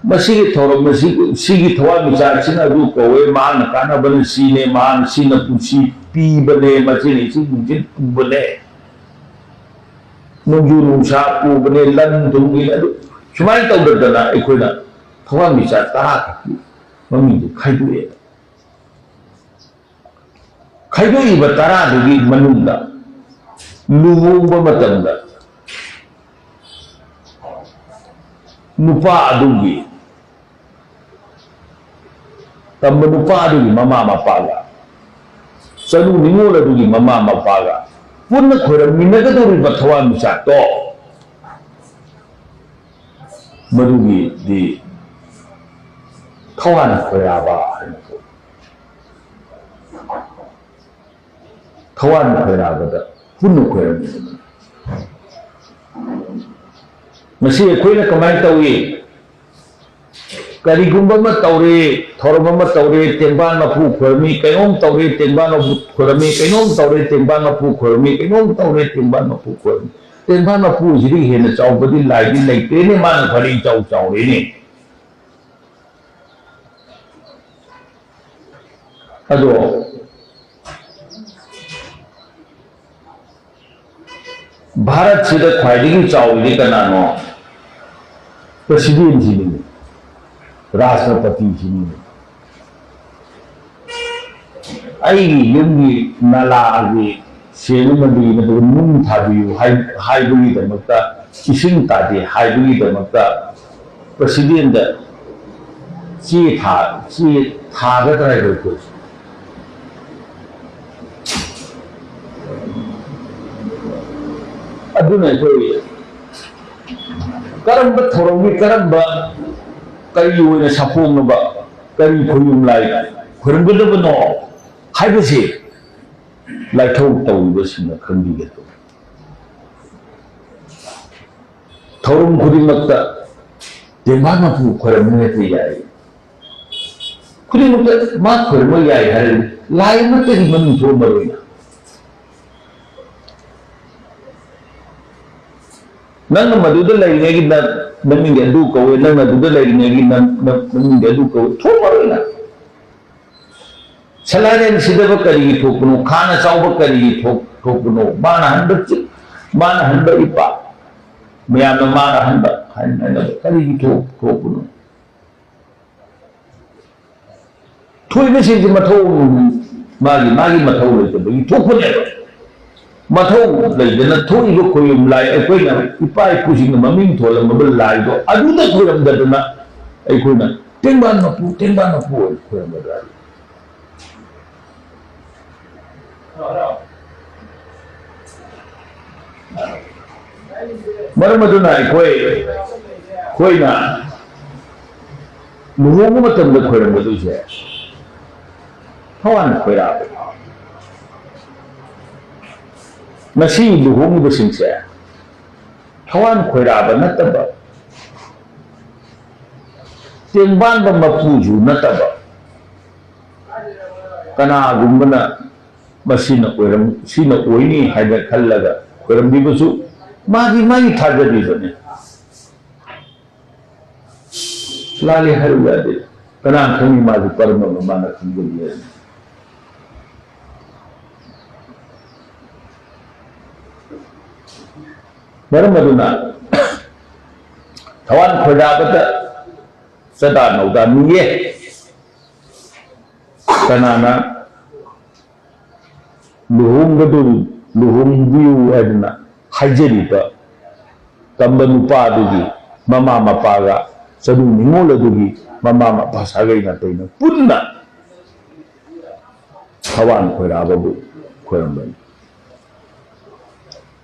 ꯃꯁꯤꯒꯤ ꯊꯧꯔꯝ, ꯃꯁꯤ, ꯁꯤꯒꯤ ꯊꯋꯥꯟꯃꯤꯆꯥꯛꯁꯤꯅ ꯑꯗꯨ ꯀꯧꯋꯦ, ꯃꯍꯥꯛꯅ ꯀꯥꯟꯅꯕꯅ ꯁꯤꯅꯦ, ꯃꯍꯥꯛꯅ ꯁꯤꯅ ꯄꯨꯟꯁꯤ ꯄꯤꯕꯅꯦ, ꯃꯁꯤꯅ ꯏꯁꯤꯡ ꯅꯨꯡꯁꯤꯠ ꯄꯨꯕꯅꯦ, ꯅꯣꯡꯖꯨ ꯅꯨꯡꯁꯥ ꯄꯨꯕꯅꯦ, ꯂꯟ ꯊꯨꯝꯒꯤ, ꯑꯗꯨ ꯁꯨꯃꯥꯏꯅ ꯇꯧꯗꯗꯅ ꯑꯩꯈꯣꯏꯅ ꯊꯋꯥꯟꯃꯤꯆꯥꯛ ꯇꯔꯥ ꯈꯛꯀꯤ ꯃꯃꯤꯡꯗꯨ ꯈꯥꯏꯗꯣꯛꯑꯦ꯫ ꯈꯥꯏꯗꯣꯛꯏꯕ ꯇꯔꯥꯗꯨꯒꯤ ꯃꯅꯨꯡꯗ ꯂꯨꯍꯣꯡꯕ ꯃꯇꯝꯗ ꯅꯨꯄꯥ ꯑꯗꯨꯒꯤ, ꯇꯝꯕ ꯅꯨꯄꯥ ꯑꯗꯨꯒꯤ ꯃꯃꯥ ꯃꯄꯥꯒ, ꯆꯅꯨ ꯅꯤꯉꯣꯜ ꯑꯗꯨꯒꯤ ꯃꯃꯥ ꯃꯄꯥꯒ ꯄꯨꯟꯅ ꯈꯣꯏꯔꯝꯃꯤꯟꯅꯒꯗꯧꯔꯤꯕ ꯊꯋꯥꯟꯃꯤꯆꯥꯛꯇꯣ, ꯃꯗꯨꯒꯤꯗꯤ ꯊꯋꯥꯟ ꯈꯣꯏꯔꯥꯕ ꯍꯥꯏꯅ ꯀꯧꯏ꯫ ꯊꯋꯥꯟ ꯈꯣꯏꯔꯥꯕꯗ ꯄꯨꯟꯅ ꯈꯣꯏꯔꯝꯃꯤ꯫ ꯃꯁꯤ ꯑꯩꯈꯣꯏꯅ ꯀꯃꯥꯏꯅ ꯇꯧꯏ? ꯀꯔꯤꯒꯨꯝꯕ ꯑꯃ ꯇꯧꯔꯦ, ꯊꯧꯔꯝ ꯑꯃ ꯇꯧꯔꯦ, ꯇꯦꯡꯕꯥꯟ ꯃꯄꯨ ꯈꯣꯏꯔꯝꯃꯤ, ꯀꯩꯅꯣꯝ ꯇꯧꯔꯦ, ꯇꯦꯡꯕꯥꯟ ꯃꯄꯨ ꯈꯣꯏꯔꯝꯃꯤ, ꯀꯩꯅꯣꯝ ꯇꯧꯔꯦ, ꯇꯦꯡꯕꯥꯟ ꯃꯄꯨ ꯈꯣꯏꯔꯝꯃꯤ, ꯀꯩꯅꯣꯝ ꯇꯧꯔꯦ, ꯇꯦꯡꯕꯥꯟ ꯃꯄꯨ ꯈꯣꯏꯔꯝꯃꯤ꯫ ꯇꯦꯡꯕꯥꯟ ꯃꯄꯨꯁꯤꯗꯒꯤ ꯍꯦꯟꯅ ꯆꯥꯎꯕꯗꯤ ꯂꯥꯏꯗꯤ ꯂꯩꯇꯦꯅꯦ, ꯃꯥꯅ ꯈ꯭ꯋꯥꯏꯗꯒꯤ ꯏꯆꯥꯎ ꯆꯥꯎꯔꯦꯅꯦ꯫ ꯑꯗꯣ ꯚꯥꯔꯠꯁꯤꯗ ꯈ꯭ꯋꯥꯏꯗꯒꯤ ꯆꯥꯎꯔꯤꯗꯤ ꯀꯅꯥꯅꯣ? ꯄ꯭ꯔꯁꯤꯗꯦꯟꯁꯤꯅꯤꯅꯦ, ꯔꯥꯁꯇ꯭ꯔꯄꯇꯤꯁꯤꯅꯤꯅꯦ꯫ ꯑꯩꯒꯤ ꯌꯨꯝꯒꯤ ꯅꯂꯥꯒꯤ ꯁꯦꯡꯅꯅꯕꯒꯤ ꯅꯠꯇ꯭ꯔꯒ ꯅꯨꯡ ꯊꯥꯕꯤꯌꯨ ꯍꯥꯏ-, ꯍꯥꯏꯕꯒꯤꯗꯃꯛꯇ, ꯏꯁꯤꯡ ꯇꯥꯗꯦ ꯍꯥꯏꯕꯒꯤꯗꯃꯛꯇ ꯄ꯭ꯔꯁꯤꯗꯦꯟꯗ ꯆꯦ ꯊꯥ-, ꯆꯦ ꯊꯥꯒꯗ꯭ꯔꯥ ꯍꯥꯏꯕ ꯑꯩꯈꯣꯏ? ꯑꯗꯨꯅ ꯑꯩꯈꯣꯏ ꯀꯔꯝꯕ ꯊꯧꯔꯝꯒꯤ, ꯀꯔꯝꯕ, ꯀꯔꯤ ꯑꯣꯏꯅ ꯁꯥꯐꯣꯡꯅꯕ, ꯀꯔꯤ ꯈꯣꯏꯌꯨꯝ ꯂꯥꯏ ꯈꯣꯏꯔꯝꯒꯗꯕꯅꯣ ꯍꯥꯏꯕꯁꯤ ꯂꯥꯏꯊꯧ ꯇꯧꯔꯤꯕꯁꯤꯡꯅ ꯈꯪꯕꯤꯒꯗꯕꯅꯤ꯫ ꯊꯧꯔꯝ ꯈꯨꯗꯤꯡꯃꯛꯇ ꯇꯦꯡꯕꯥꯡ ꯃꯄꯨ ꯈꯣꯏꯔꯝꯕ ꯍꯦꯛꯇ ꯌꯥꯏ꯫ ꯈꯨꯗꯤꯡꯃꯛꯇ ꯃꯥ ꯈꯣꯏꯔꯝꯕ ꯌꯥꯏ ꯍꯥꯏꯔꯗꯤ ꯂꯥꯏ ꯑꯃꯠꯇꯒꯤ ꯃꯃꯤꯡ ꯊꯣꯛꯑꯝꯃꯔꯣꯏꯅ꯫ ꯅꯪꯅ ꯃꯗꯨꯗ ꯂꯩꯔꯤꯉꯩꯒꯤ ꯅ-, ꯅꯃꯤꯡꯗꯤ ꯑꯗꯨ ꯀꯧꯏ, ꯅꯪꯅ ꯑꯗꯨꯗ ꯂꯩꯔꯤꯉꯩꯒꯤ ꯅ-, ꯅ-, ꯅꯃꯤꯡꯗꯤ ꯑꯗꯨ ꯀꯧꯏ, ꯊꯣꯛꯑꯝꯃꯔꯣꯏꯅ꯫ ꯁꯂꯥꯏꯔꯦꯟ ꯁꯤꯗꯕ ꯀꯔꯤꯒꯤ ꯊꯣꯛꯄꯅꯣ? ꯈꯥꯅ ꯆꯥꯎꯕ ꯀꯔꯤꯒꯤ ꯊꯣꯛ-, ꯊꯣꯛꯄꯅꯣ? ꯃꯥꯅ ꯍꯟꯕ ꯆꯤ-, ꯃꯥꯅ ꯍꯟꯕ ꯏꯄꯥ, ꯃꯌꯥꯝꯅ ꯃꯥꯅ ꯍꯟꯕ ꯍꯥꯏꯅ ꯍꯥꯏꯅꯕ ꯀꯔꯤꯒꯤ ꯊꯣꯛ-, ꯊꯣꯛꯄꯅꯣ? ꯊꯣꯛꯏꯕꯁꯤꯡꯁꯤ ꯃꯊꯧ, ꯃꯥꯒꯤ, ꯃꯥꯒꯤ ꯃꯊꯧ ꯂꯩꯇꯕꯒꯤ ꯊꯣꯛꯄꯅꯦꯕ꯫ ꯃꯊꯧ ꯂꯩꯗꯅ ꯊꯣꯛꯏꯕ ꯈꯣꯏꯔꯨꯝ ꯂꯥꯏ, ꯑꯩꯈꯣꯏꯅ ꯏꯄꯥ ꯏꯄꯨꯁꯤꯡꯅ ꯃꯃꯤꯡ ꯊꯣꯜꯂꯝꯃꯕ ꯂꯥꯏꯗꯣ ꯑꯗꯨꯗ ꯈꯣꯏꯔꯝꯗꯗꯅ ꯑꯩꯈꯣꯏꯅ "ꯇꯦꯡꯕꯥꯟ ꯃꯄꯨ, ꯇꯦꯡꯕꯥꯟ ꯃꯄꯨ" ꯑꯣꯏꯅ ꯈꯣꯏꯔꯝꯒꯗ꯭ꯔꯥ? ꯃꯔꯝ ꯑꯗꯨꯅ ꯑꯩꯈꯣꯏ, ꯑꯩꯈꯣꯏꯅ ꯂꯨꯍꯣꯡꯕ ꯃꯇꯝꯗ ꯈꯣꯏꯔꯝꯒꯗꯣꯏꯁꯦ ꯊꯋꯥꯟ ꯈꯣꯏꯔꯥꯕ꯫ ꯉꯁꯤ ꯂꯨꯍꯣꯡꯉꯤꯕꯁꯤꯡꯁꯦ ꯊꯋꯥꯟ ꯈꯣꯏꯔꯥꯕ ꯅꯠꯇꯕ, ꯇꯦꯡꯕꯥꯟꯕ ꯃꯄꯨꯁꯨ ꯅꯠꯇꯕ, ꯀꯅꯥꯒꯨꯝꯕꯅ ꯃꯁꯤꯅ ꯑꯣꯏꯔꯝ-, ꯁꯤꯅ ꯑꯣꯏꯅꯤ ꯍꯥꯏꯅ ꯈꯜꯂꯒ ꯈꯣꯏꯔꯝꯕꯤꯕꯁꯨ ꯃꯥꯒꯤ, ꯃꯥꯒꯤ ꯊꯥꯖꯕꯤꯕꯅꯤ꯫ ꯂꯥꯜꯂꯤ ꯍꯥꯏꯔꯨ ꯌꯥꯗꯦ꯫ ꯀꯅꯥ ꯈꯪꯅꯤ ꯃꯥꯁꯨ ꯀꯔꯝꯕ ꯃꯥꯅ ꯈꯪꯖꯕ ꯌꯥꯏ꯫ ꯃꯔꯝ ꯑꯗꯨꯅ ꯊꯋꯥꯟ ꯈꯣꯏꯔꯥꯕꯗ ꯆꯥꯗꯥ ꯅꯧꯗꯥ ꯅꯤꯌꯦ꯫ ꯀꯅꯥꯅ ꯂꯨꯍꯣꯡꯒꯗꯧꯔꯤ, ꯂꯨꯍꯣꯡꯕꯤꯌꯨ ꯍꯥꯏꯗꯅ ꯍꯥꯏꯖꯔꯤꯕ ꯇꯝꯕ ꯅꯨꯄꯥ ꯑꯗꯨꯒꯤ ꯃꯃꯥ ꯃꯄꯥꯒ ꯆꯅꯨ ꯅꯤꯉꯣꯜ ꯑꯗꯨꯒꯤ ꯃꯃꯥ ꯃꯄꯥ ꯁꯥꯒꯩ ꯅꯥꯇꯩꯅ ꯄꯨꯟꯅ ꯊꯋꯥꯟ ꯈꯣꯏꯔꯥꯕꯕꯨ ꯈꯣꯏꯔꯝꯕꯅꯤ꯫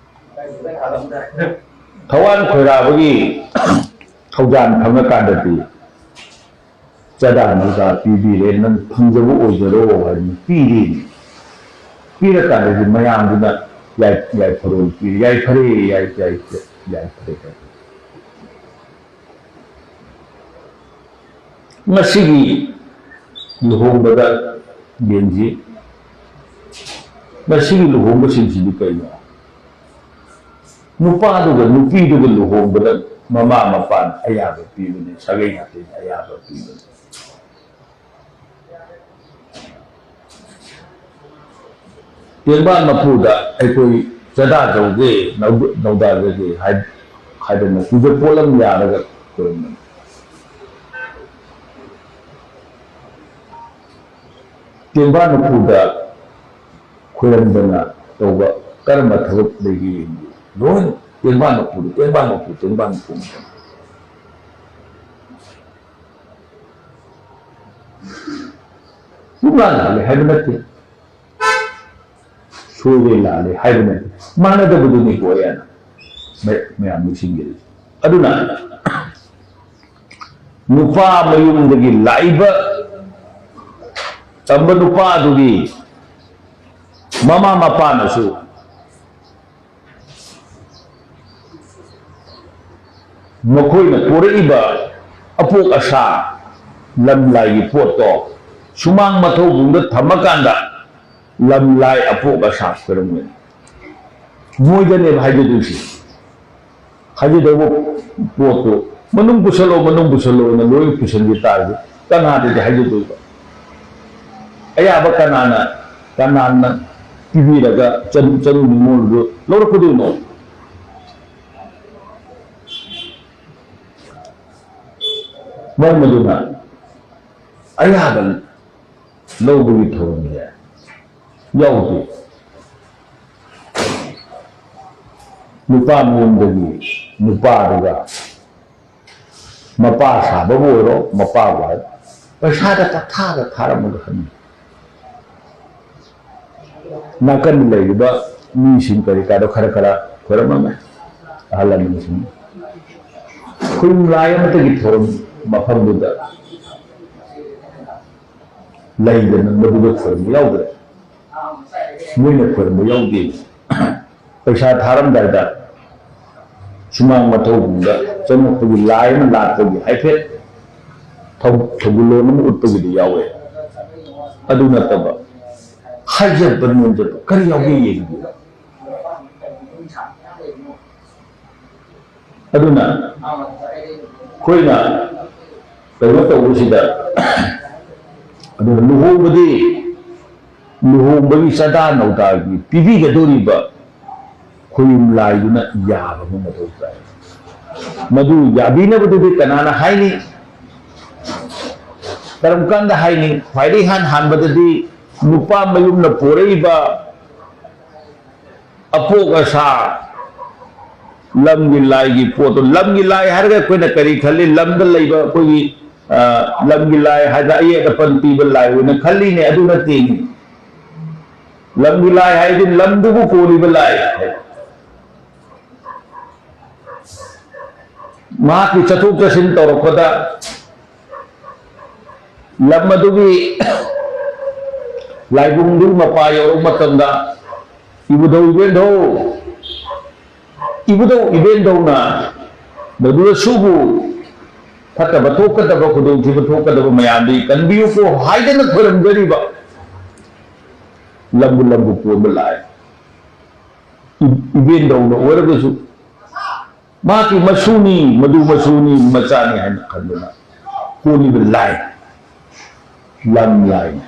ꯊꯋꯥꯟ ꯈꯣꯏꯔꯥꯕꯒꯤ ꯊꯧꯖꯥꯟ ꯐꯪꯉꯀꯥꯟꯗꯗꯤ ꯆꯥꯗꯥ ꯅꯧꯗꯥ ꯄꯤꯕꯤꯔꯦ, "ꯅꯪ ꯐꯪꯖꯕ ꯑꯣꯏꯖꯔꯣ" ꯍꯥꯏꯗꯅ ꯄꯤꯔꯤꯅꯤ꯫ ꯄꯤꯔꯀꯥꯟꯗꯗꯤ ꯃꯌꯥꯝꯗꯨꯅ ꯌꯥꯏ-, ꯌꯥꯏꯐꯔꯣꯜ ꯄꯤꯔꯦ, "ꯌꯥꯏꯐꯔꯦ, ꯌꯥꯏ-, ꯌꯥꯏ-, ꯌꯥꯏꯐꯔꯦ" ꯍꯥꯏ꯫ ꯉꯁꯤꯒꯤ ꯂꯨꯍꯣꯡꯕꯗ ꯌꯦꯡꯁꯤ, ꯉꯁꯤꯒꯤ ꯂꯨꯍꯣꯡꯕꯁꯤꯡꯁꯤꯗꯤ ꯀꯩꯅꯣ? ꯅꯨꯄꯥꯗꯨꯒ ꯅꯨꯄꯤꯗꯨꯒ ꯂꯨꯍꯣꯡꯕꯗ ꯃꯃꯥ ꯃꯄꯥꯅ ꯑꯌꯥꯕ ꯄꯤꯕꯅꯤ, ꯁꯥꯒꯩ ꯅꯥꯇꯩꯅ ꯑꯌꯥꯕ ꯄꯤꯕꯅꯤ꯫ ꯇꯦꯡꯕꯥꯡ ꯃꯄꯨꯗ ꯑꯩꯈꯣꯏ ꯆꯥꯗꯥ ꯇꯧꯒꯦ, ꯅꯧ-, ꯅꯧꯗꯥꯖꯒꯦ ꯍꯥꯏ-, ꯍꯥꯏꯗꯅ ꯄꯨꯖ ꯄꯣꯠꯂꯝ ꯌꯥꯔꯒ ꯈꯨꯔꯨꯝꯕꯅꯤ꯫ ꯇꯦꯡꯕꯥꯡ ꯃꯄꯨꯗ ꯈꯣꯏꯔꯝꯗꯅ ꯇꯧꯕ ꯀꯔꯝꯕ ꯊꯕꯛ ꯂꯩꯒꯦ ꯌꯦꯡꯕꯤꯌꯨ꯫ ꯂꯣꯏꯅ ꯇꯦꯡꯕꯥꯡ ꯃꯄꯨꯗ, ꯇꯦꯡꯕꯥꯡ ꯃꯄꯨ, ꯇꯦꯡꯕꯥꯡ ꯃꯄꯨ꯫ ꯄꯨꯡꯂꯥꯟ ꯂꯥꯜꯂꯦ ꯍꯥꯏꯕ ꯅꯠꯇꯦ꯫ ꯁꯣꯏꯔꯦ ꯂꯥꯜꯂꯦ ꯍꯥꯏꯕ ꯅꯠꯇꯦ꯫ ꯃꯥꯟꯅꯗꯕꯗꯨꯅꯤꯀꯣ ꯑꯩꯅ ꯃ-, ꯃꯌꯥꯝ ꯅꯤꯡꯁꯤꯡꯖꯔꯤꯁꯦ꯫ ꯑꯗꯨꯅ ꯅꯨꯄꯥ ꯃꯌꯨꯝꯗꯒꯤ ꯂꯥꯛꯏꯕ ꯇꯝꯕ ꯅꯨꯄꯥ ꯑꯗꯨꯒꯤ ꯃꯃꯥ ꯃꯄꯥꯅꯁꯨ ꯃꯈꯣꯏꯅ ꯄꯨꯔꯛꯏꯕ ꯑꯄꯣꯛ ꯑꯁꯥ, ꯂꯝꯂꯥꯏꯒꯤ ꯄꯣꯠꯇꯣ ꯁꯨꯃꯥꯡ ꯃꯊꯧꯕꯨꯡꯗ ꯊꯝꯃꯀꯥꯟꯗ ꯂꯝꯂꯥꯏ ꯑꯄꯣꯛ ꯑꯁꯥ ꯈꯣꯏꯔꯝꯒꯅꯤ꯫ ꯃꯣꯏꯗꯅꯦꯕ ꯍꯥꯏꯖꯗꯣꯏꯁꯦ꯫ ꯍꯥꯏꯖꯗꯧꯕ ꯄꯣꯠꯇꯣ ꯃꯅꯨꯡ ꯄꯨꯁꯜꯂꯣ, ꯃꯅꯨꯡ ꯄꯨꯁꯜꯂꯣꯅ ꯂꯣꯏ ꯄꯨꯁꯟꯈꯤ ꯇꯥꯔꯗꯤ ꯀꯅꯥꯗꯗꯤ ꯍꯥꯏꯖꯗꯣꯏꯕ? ꯑꯌꯥꯕ ꯀꯅꯥꯅ, ꯀꯅꯥꯅ ꯄꯤꯕꯤꯔꯒ ꯆꯅꯨ, ꯆꯅꯨ ꯅꯤꯉꯣꯜꯗꯨ ꯂꯧꯔꯛꯀꯗꯣꯏꯅꯣ? ꯃꯔꯝ ꯑꯗꯨꯅ ꯑꯌꯥꯕ ꯂꯧꯕꯒꯤ ꯊꯧꯔꯝꯁꯦ ꯌꯥꯎꯗꯦ꯫ ꯅꯨꯄꯥ ꯃꯌꯨꯝꯗꯒꯤ ꯅꯨꯄꯥꯗꯨꯒ ꯃꯄꯥ ꯁꯥꯕꯕꯨ ꯑꯣꯏꯔꯣ, ꯃꯄꯥꯕꯨ ꯍꯥꯏꯔꯣ, ꯄꯩꯁꯥꯗ ꯇꯛꯊꯥꯗ ꯊꯥꯔꯝꯃꯒ ꯍꯟꯕ꯫ ꯅꯥꯀꯟꯗ ꯂꯩꯔꯤꯕ ꯃꯤꯁꯤꯡ ꯀꯔꯤ ꯀꯥꯗꯣ ꯈꯔ ꯈꯔ ꯈꯣꯏꯔꯝꯃꯝꯃꯦ, ꯑꯍꯜ ꯂꯃꯟꯁꯤꯡ꯫ ꯈꯨꯔꯨꯝ ꯂꯥꯏ ꯑꯃꯠꯇꯒꯤ ꯊꯧꯔꯝ ꯃꯐꯝꯗꯨꯗ ꯂꯩꯗꯅ ꯃꯗꯨꯗ ꯈꯣꯏꯔꯝꯕ ꯌꯥꯎꯗ꯭ꯔꯦ꯫ ꯃꯣꯏꯅ ꯈꯣꯏꯔꯝꯕ ꯌꯥꯎꯗꯦ꯫ ꯄꯩꯁꯥ ꯊꯥꯔꯝꯗꯥꯏꯗ ꯁꯨꯃꯥꯡ ꯃꯊꯧꯕꯨꯡꯗ ꯆꯪꯉꯛꯄꯒꯤ ꯂꯥꯏ ꯑꯃ ꯂꯥꯠꯄꯒꯤ ꯍꯥꯏꯐꯦꯠ ꯊꯧ-, ꯊꯧꯒꯜꯂꯣꯟ ꯑꯃ ꯎꯠꯄꯒꯤꯗꯤ ꯌꯥꯎꯋꯦ꯫ ꯑꯗꯨ ꯅꯠꯇꯕ ꯍꯥꯏꯖꯕ ꯅꯣꯟꯖꯕ ꯀꯔꯤ ꯌꯥꯎꯒꯦ ꯌꯦꯡꯕꯤꯌꯨ꯫ ꯑꯗꯨꯅ ꯑꯩꯈꯣꯏꯅ ꯀꯩꯅꯣ ꯇꯧꯕꯁꯤꯗ, ꯑꯗꯨꯅ ꯂꯨꯍꯣꯡꯕꯗꯤ, ꯂꯨꯍꯣꯡꯕꯒꯤ ꯆꯥꯗꯥ ꯅꯧꯗꯥꯒꯤ ꯄꯤꯕꯤꯒꯗꯧꯔꯤꯕ ꯈꯣꯌꯨꯝ ꯂꯥꯏꯗꯨꯅ ꯌꯥꯕ ꯑꯃ ꯃꯊꯧ ꯇꯥꯏ꯫ ꯃꯗꯨ ꯌꯥꯕꯤꯅꯕꯗꯨꯗꯤ ꯀꯅꯥꯅ ꯍꯥꯏꯅꯤ? ꯀꯔꯝ ꯀꯥꯟꯗ ꯍꯥꯏꯅꯤ? ꯈ꯭ꯋꯥꯏꯗꯒꯤ ꯏꯍꯥꯟ ꯍꯥꯟꯕꯗꯗꯤ ꯅꯨꯄꯥ ꯃꯌꯨꯝꯅ ꯄꯣꯔꯛꯏꯕ ꯑꯄꯣꯛ ꯑꯁꯥ, ꯂꯝꯒꯤ ꯂꯥꯏꯒꯤ ꯄꯣꯠꯇꯣ, ꯂꯝꯒꯤ ꯂꯥꯏ ꯍꯥꯏꯔꯒ ꯑꯩꯈꯣꯏꯅ ꯀꯔꯤ ꯈꯜꯂꯤ? ꯂꯝꯗ ꯂꯩꯕ ꯑꯩꯈꯣꯏꯒꯤ, ꯑ, ꯂꯝꯒꯤ ꯂꯥꯏ ꯍꯥꯏꯗꯅ ꯑꯌꯦꯠ ꯑꯄꯟ ꯄꯤꯕ ꯂꯥꯏ ꯑꯣꯏꯅ ꯈꯜꯂꯤꯅꯦ꯫ ꯑꯗꯨ ꯅꯠꯇꯦꯅꯦ꯫ ꯂꯝꯒꯤ ꯂꯥꯏ ꯍꯥꯏꯗꯤ ꯂꯝꯗꯨꯕꯨ ꯀꯣꯜꯂꯤꯕ ꯂꯥꯏ꯫ ꯃꯍꯥꯛꯀꯤ ꯆꯠꯊꯣꯛ ꯆꯠꯁꯤꯟ ꯇꯧꯔꯛꯄꯗ ꯂꯝ ꯑꯗꯨꯒꯤ ꯂꯥꯏꯕꯨꯡꯗꯨꯒꯤ ꯃꯄꯥ ꯌꯧꯔꯛꯄ ꯃꯇꯝꯗ, "ꯏꯕꯨꯙꯧ ꯏꯕꯦꯟꯙꯧ, ꯏꯕꯨꯙꯧ ꯏꯕꯦꯟꯙꯧꯅ ꯃꯗꯨꯗ ꯁꯨꯕꯨ ꯐꯠꯇꯕ ꯊꯣꯛꯀꯗꯕ, ꯈꯨꯗꯣꯡꯊꯤꯕ ꯊꯣꯛꯀꯗꯕ ꯃꯌꯥꯝꯗꯨ ꯀꯟꯕꯤꯌꯨꯀꯣ" ꯍꯥꯏꯗꯅ ꯈꯣꯏꯔꯝꯖꯔꯤꯕ ꯂꯝꯕꯨ ꯂꯝꯕꯨ ꯀꯣꯟꯕ ꯂꯥꯏ꯫ ꯏ-, ꯏꯕꯦꯟꯗꯧꯅ ꯑꯣꯏꯔꯒꯁꯨ ꯃꯍꯥꯛꯀꯤ ꯃꯁꯨꯅꯤ, ꯃꯗꯨ ꯃꯁꯨꯅꯤ, ꯃꯆꯥꯅꯤ ꯍꯥꯏꯅ ꯈꯟꯗꯨꯅ ꯀꯣꯜꯂꯤꯕ ꯂꯥꯏ, ꯂꯝ ꯂꯥꯏꯅꯤ꯫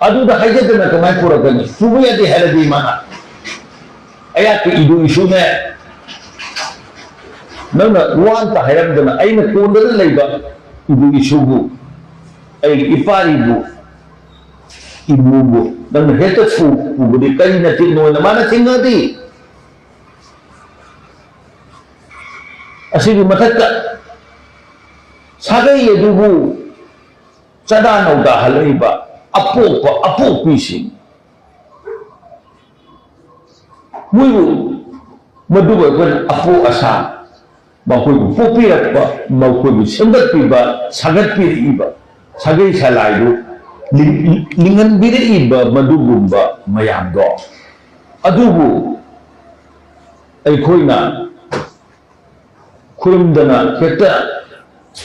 ꯑꯗꯨꯗ ꯍꯥꯏꯖꯗꯅ ꯀꯃꯥꯏꯅ ꯄꯨꯔꯛꯀꯅꯤ? ꯄꯨꯕ ꯌꯥꯗꯦ ꯍꯥꯏꯔꯗꯤ ꯃꯥꯅ ꯑꯩꯍꯥꯛꯀꯤ ꯏꯗꯨ ꯏꯁꯨꯅꯦ, ꯅꯪꯅ ꯋꯥ ꯑꯝꯇ ꯍꯥꯏꯔꯝꯗꯅ ꯑꯩꯅ ꯀꯣꯟꯗꯅ ꯂꯩꯕ ꯏꯗꯨ ꯏꯁꯨꯕꯨ, ꯑꯩꯒꯤ ꯏꯄꯥꯔꯤꯕꯨ, ꯏꯃꯨꯡꯕꯨ ꯅꯪꯅ ꯍꯦꯛꯇ ꯐꯨ-, ꯐꯨꯕꯗꯤ ꯀꯔꯤ ꯅꯆꯤꯟ ꯅꯣꯏꯅ ꯃꯥꯅ ꯊꯤꯡꯉꯗꯤ? ꯑꯁꯤꯒꯤ ꯃꯊꯛꯇ ꯁꯥꯒꯩ ꯑꯗꯨꯕꯨ ꯆꯥꯗꯥ ꯅꯧꯗꯥꯍꯜꯂꯛꯏꯕ ꯑꯄꯣꯛꯄ ꯑꯄꯣꯛꯄꯤꯁꯤꯡ, ꯃꯣꯏꯕꯨ, ꯃꯗꯨꯕꯨ ꯑꯩꯈꯣꯏꯅ ꯑꯄꯣꯛ ꯑꯁꯥ, ꯃꯈꯣꯏꯕꯨ ꯄꯣꯛꯄꯤꯔꯛꯄ, ꯃꯈꯣꯏꯕꯨ ꯁꯦꯝꯒꯠꯄꯤꯕ, ꯁꯥꯒꯠꯄꯤꯔꯛꯏꯕ ꯁꯥꯒꯩ ꯁꯂꯥꯏꯗꯨ ꯂꯤꯡ-, ꯂꯤꯡꯍꯟꯕꯤꯔꯛꯏꯕ ꯃꯗꯨꯒꯨꯝꯕ ꯃꯌꯥꯝꯗꯣ, ꯑꯗꯨꯕꯨ ꯑꯩꯈꯣꯏꯅ ꯈꯨꯔꯨꯝꯗꯅ ꯍꯦꯛꯇ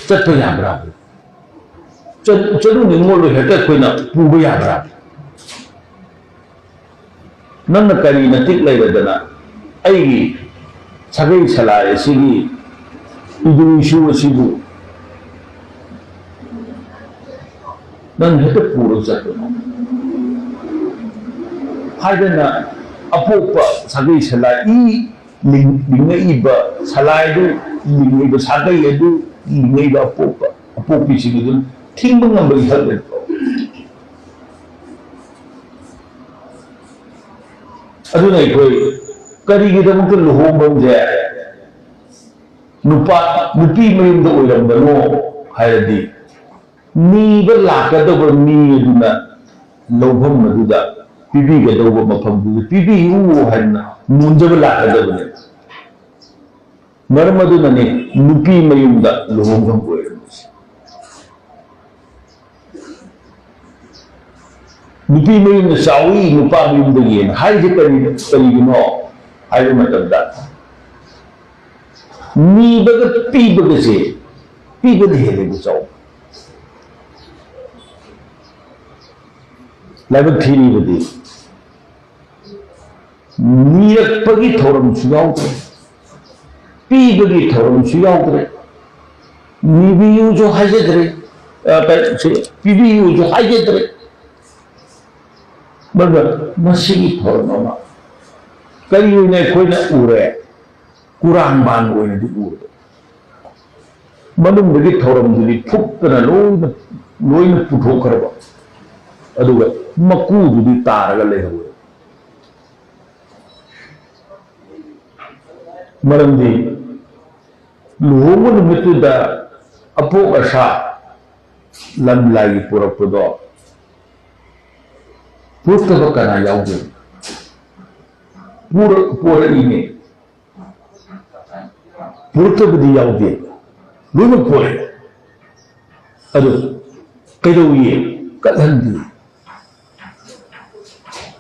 ꯆꯠꯄ ꯌꯥꯕ꯭ꯔꯥ? ꯆꯠ-, ꯆꯠꯂꯨ ꯅꯤꯡꯉꯣꯜꯂꯣ ꯍꯦꯛꯇ ꯑꯩꯈꯣꯏꯅ ꯄꯨꯕ ꯌꯥꯕ꯭ꯔꯥ? ꯅꯪꯅ ꯀꯔꯤ ꯅꯇꯤꯛ ꯂꯩꯔꯗꯅ ꯑꯩꯒꯤ ꯁꯥꯒꯩ ꯁꯂꯥꯏ ꯑꯁꯤꯒꯤ ꯏꯗꯨ ꯏꯁꯨ ꯑꯁꯤꯕꯨ ꯅꯪ ꯍꯦꯛꯇ ꯄꯨꯔꯒ ꯆꯠꯄꯅꯣ? ꯍꯥꯏꯗꯅ ꯑꯄꯣꯛꯄ ꯁꯥꯒꯩ ꯁꯂꯥꯏ ꯏ ꯂꯤꯡ-, ꯂꯤꯡꯉꯛꯏꯕ ꯁꯂꯥꯏꯗꯨ, ꯂꯤꯡꯉꯛꯏꯕ ꯁꯥꯒꯩ ꯑꯗꯨ, ꯂꯤꯡꯉꯛꯏꯕ ꯑꯄꯣꯛꯄ, ꯑꯄꯣꯛꯄꯤꯁꯤꯡ ꯑꯗꯨ ꯊꯤꯡꯕ ꯉꯝꯕꯒꯤ ꯍꯛ ꯂꯩꯕ꯭ꯔꯣ? ꯑꯗꯨꯅ ꯑꯩꯈꯣꯏ ꯀꯔꯤꯒꯤꯗꯃꯛꯇ ꯂꯨꯍꯣꯡꯐꯝꯁꯦ ꯅꯨꯄꯥ, ꯅꯨꯄꯤ ꯃꯌꯨꯝꯗ ꯑꯣꯏꯔꯝꯕꯅꯣ ꯍꯥꯏꯔꯗꯤ, ꯅꯤꯕ ꯂꯥꯛꯀꯗꯧꯕ ꯃꯤ ꯑꯗꯨꯅ ꯂꯧꯐꯝ ꯑꯗꯨꯗ, ꯄꯤꯕꯤꯒꯗꯧꯕ ꯃꯐꯝꯗꯨꯗ ꯄꯤꯕꯤꯌꯨ ꯍꯥꯏꯅ ꯅꯣꯟꯖꯕ ꯂꯥꯛꯀꯗꯕꯅꯦꯕ꯫ ꯃꯔꯝ ꯑꯗꯨꯅꯅꯤ ꯅꯨꯄꯤ ꯃꯌꯨꯝꯗ ꯂꯨꯍꯣꯡꯐꯝ ꯑꯣꯏꯔꯝꯃꯤꯁꯦ꯫ ꯅꯨꯄꯤ ꯃꯌꯨꯝꯅ ꯆꯥꯎꯏ ꯅꯨꯄꯥ ꯃꯌꯨꯝꯗꯒꯤꯅ ꯍꯥꯏꯔꯤꯁꯦ ꯀꯔꯤ-, ꯀꯔꯤꯒꯤꯅꯣ ꯍꯥꯏꯕ ꯃꯇꯝꯗ, ꯅꯤꯕꯒ ꯄꯤꯕꯒꯁꯦ, ꯄꯤꯕꯅ ꯍꯦꯜꯂꯦꯕ ꯆꯥꯎꯕ꯫ ꯂꯥꯏꯕꯛ ꯊꯤꯔꯤꯕꯗꯤ ꯅꯤꯔꯛꯄꯒꯤ ꯊꯧꯔꯝꯁꯨ ꯌꯥꯎꯗ꯭ꯔꯦ, ꯄꯤꯕꯒꯤ ꯊꯧꯔꯝꯁꯨ ꯌꯥꯎꯗ꯭ꯔꯦ, ꯅꯤꯕꯤꯌꯨꯁꯨ ꯍꯥꯏꯖꯗ꯭ꯔꯦ, ꯑ, ꯀ-, ꯁꯤ, ꯄꯤꯕꯤꯌꯨꯁꯨ ꯍꯥꯏꯖꯗ꯭ꯔꯦ꯫ ꯃꯔꯝꯗ ꯃꯁꯤꯒꯤ ꯊꯧꯔꯝ ꯑꯃ ꯀꯔꯤ ꯑꯣꯏꯅ ꯑꯩꯈꯣꯏꯅ ꯎꯔꯦ? ꯀꯨꯔꯥꯡꯕꯥꯟ ꯑꯣꯏꯅꯗꯤ ꯎꯔꯦ꯫ ꯃꯅꯨꯡꯗꯒꯤ ꯊꯧꯔꯝꯗꯨꯗꯤ ꯐꯨꯛꯇꯅ ꯂꯣꯏꯅ, ꯂꯣꯏꯅ ꯄꯨꯊꯣꯛꯈ꯭ꯔꯕ, ꯑꯗꯨꯒ ꯃꯀꯨꯗꯨꯗꯤ ꯇꯥꯔꯒ ꯂꯩꯍꯧꯋꯦ꯫ ꯃꯔꯝꯗꯤ ꯂꯨꯍꯣꯡꯕ ꯅꯨꯃꯤꯠꯇꯨꯗ ꯑꯄꯣꯛ ꯑꯁꯥ ꯂꯝꯂꯥꯏꯒꯤ ꯄꯨꯔꯛꯄꯗꯣ ꯄꯨꯔꯛꯇꯕ ꯀꯅꯥ ꯌꯥꯎꯗꯣꯏꯅꯣ? ꯄꯨꯔꯛ-, ꯄꯨꯔꯛꯏꯅꯦ꯫ ꯄꯨꯔꯛꯇꯕꯗꯤ ꯌꯥꯎꯗꯦ, ꯂꯣꯏꯅꯃꯛ ꯄꯨꯔꯛꯑꯦ꯫ ꯑꯗꯨ ꯀꯩꯗꯧꯏ? ꯀꯠꯍꯟꯗꯦ꯫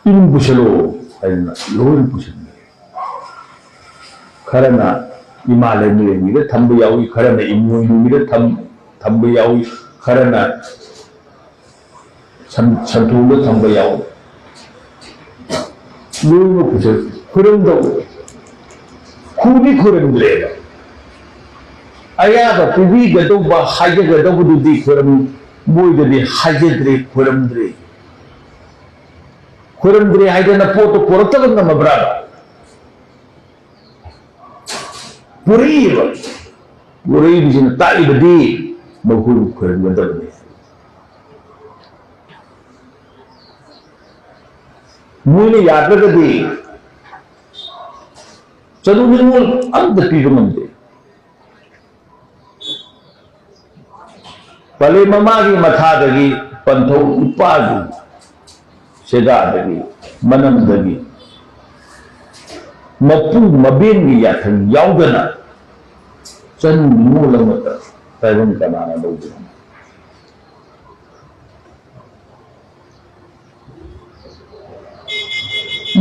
ꯏꯃꯨꯡ ꯄꯨꯁꯜꯂꯣ ꯍꯥꯏꯗꯅ ꯂꯣꯏꯅ ꯄꯨꯁꯟꯈ꯭ꯔꯦ꯫ ꯈꯔꯅ ꯏꯃꯥ ꯂꯩꯃꯔꯦꯟꯒꯤꯗ ꯊꯝꯕ ꯌꯥꯎꯏ, ꯈꯔꯅ ꯏꯃꯣꯏꯅꯨꯒꯤꯗ ꯊꯝ-, ꯊꯝꯕ ꯌꯥꯎꯏ, ꯈꯔꯅ ꯁꯟ-, ꯁꯟꯊꯣꯡꯗ ꯊꯝꯕ ꯌꯥꯎꯏ꯫ ꯂꯣꯏꯅꯃꯛꯄꯨꯁꯦ ꯈꯨꯔꯨꯝꯗꯧ, ꯈꯨꯗꯤ ꯈꯨꯔꯨꯝꯗ꯭ꯔꯦꯕ꯫ ꯑꯌꯥꯕ ꯄꯤꯕꯤꯒꯗꯧꯕ, ꯍꯥꯏꯖꯒꯗꯧꯕꯗꯨꯗꯤ ꯈꯨꯔꯨꯝ-, ꯃꯣꯏꯗꯗꯤ ꯍꯥꯏꯖꯗ꯭ꯔꯦ, ꯈꯨꯔꯨꯝꯗ꯭ꯔꯦ꯫ ꯈꯨꯔꯨꯝꯗ꯭ꯔꯦ ꯍꯥꯏꯗꯅ ꯄꯣꯠꯇꯣ ꯄꯣꯔꯛꯇꯕ ꯉꯝꯃꯕ꯭ꯔꯥꯕ? ꯄꯨꯔꯛꯏꯕ, ꯄꯨꯔꯛꯏꯕꯁꯤꯅ ꯇꯥꯛꯏꯕꯗꯤ ꯃꯈꯣꯏꯕꯨ ꯈꯣꯏꯔꯝꯒꯗꯕꯅꯤ꯫ ꯃꯣꯏꯅ ꯌꯥꯗ꯭ꯔꯒꯗꯤ ꯆꯅꯨ ꯅꯤꯉꯣꯜ ꯑꯝꯇ ꯄꯤꯕ ꯉꯝꯗꯦ꯫ ꯄꯂꯦꯝ ꯃꯃꯥꯒꯤ ꯃꯊꯥꯗꯒꯤ, ꯄꯟꯊꯧ ꯏꯄꯥꯒꯤ ꯁꯦꯒꯥꯗꯒꯤ, ꯃꯅꯝꯗꯒꯤ, ꯃꯄꯨ ꯃꯕꯦꯟꯒꯤ ꯌꯥꯊꯪ ꯌꯥꯎꯗꯅ ꯆꯅꯨ ꯅꯤꯉꯣꯜ ꯑꯃꯠꯇ ꯇꯥꯏꯕꯪ ꯀꯅꯥꯅ ꯂꯧꯗꯣꯏꯅꯣ?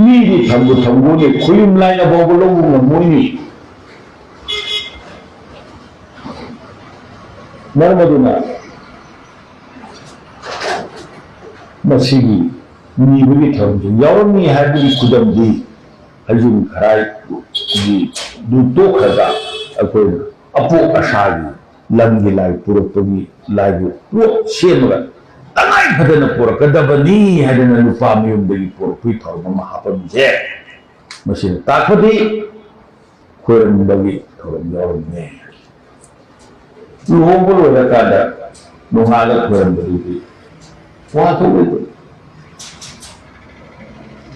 ꯃꯤꯗꯤ ꯊꯝꯕꯨ ꯊꯝꯒꯣꯅꯤ, ꯈꯨꯌꯨꯝ ꯂꯥꯏꯅ ꯐꯥꯎꯕ ꯂꯧꯕ ꯉꯝꯃꯣꯏꯅꯤ꯫ ꯃꯔꯝ ꯑꯗꯨꯅ ꯃꯁꯤꯒꯤ ꯅꯤꯕꯒꯤ ꯊꯧꯔꯝꯁꯤ ꯌꯥꯎꯔꯝꯃꯤ ꯍꯥꯏꯕꯒꯤ ꯈꯨꯗꯝꯗꯤ ꯍꯩꯖꯤꯡ ꯈꯔꯥꯏꯒꯤ ꯗꯨ ꯇꯣꯛꯈ꯭ꯔꯒ ꯑꯩꯈꯣꯏꯅ ꯑꯄꯣꯛ ꯑꯁꯥꯒꯤ ꯂꯝꯒꯤ ꯂꯥꯏ ꯄꯨꯔꯛꯄꯒꯤ ꯂꯥꯏꯕꯨ ꯄꯣꯠ ꯁꯦꯝꯃꯒ ꯇꯉꯥꯏ ꯐꯗꯅ ꯄꯨꯔꯛꯀꯗꯕꯅꯤ ꯍꯥꯏꯗꯅ ꯅꯨꯄꯥ ꯃꯌꯨꯝꯗꯒꯤ ꯄꯨꯔꯛꯄꯒꯤ ꯊꯧꯔꯝ ꯑꯃ ꯍꯥꯞꯄꯝꯃꯤꯁꯦ꯫ ꯃꯁꯤꯅ ꯇꯥꯛꯄꯗꯤ ꯈꯣꯏꯔꯝꯕꯒꯤ ꯊꯧꯔꯝ ꯌꯥꯎꯔꯝꯃꯦ꯫ ꯂꯨꯍꯣꯡꯕ ꯂꯣꯏꯔꯀꯥꯟꯗ ꯅꯣꯡꯉꯥꯜꯂ ꯈꯣꯏꯔꯝꯕꯗꯨꯗꯤ ꯋꯥ ꯊꯣꯛꯂꯣꯏꯗ꯭ꯔꯣ?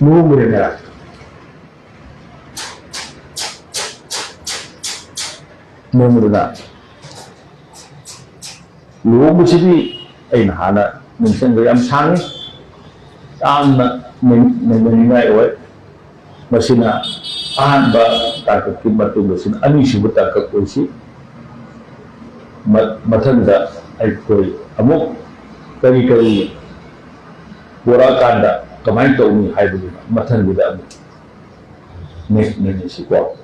ꯂꯨꯍꯣꯡꯕꯗꯅꯦ, ꯅꯣꯡꯃꯗꯨꯅ ꯂꯨꯍꯣꯡꯕꯁꯤꯗꯤ ꯑꯩꯅ ꯍꯥꯟꯅ ꯅꯤꯡꯁꯤꯡꯕ ꯌꯥꯝ ꯁꯥꯡꯉꯤ, ꯌꯥꯝꯅ ꯅꯩ-, ꯅꯩꯅꯅꯤꯡꯉꯥꯏ ꯑꯣꯏ꯫ ꯃꯁꯤꯅ ꯑꯍꯥꯟꯕ ꯇꯥꯡꯀꯛꯀꯤ ꯃꯇꯨꯡꯗ ꯁꯤꯅ ꯑꯅꯤꯁꯨꯕ ꯇꯥꯡꯀꯛ ꯑꯣꯏꯁꯤ꯫ ꯃ-, ꯃꯊꯪꯗ ꯑꯩꯈꯣꯏ ꯑꯃꯨꯛ ꯀꯔꯤ ꯀꯔꯤ ꯄꯣꯔꯛꯑꯀꯥꯟꯗ ꯀꯃꯥꯏꯅ ꯇꯧꯅꯤ ꯍꯥꯏꯕꯗꯨꯅ ꯃꯊꯪꯒꯤꯗ ꯑꯃꯨꯛ ꯅꯩ-, ꯅꯩꯅꯁꯤꯀꯣ꯫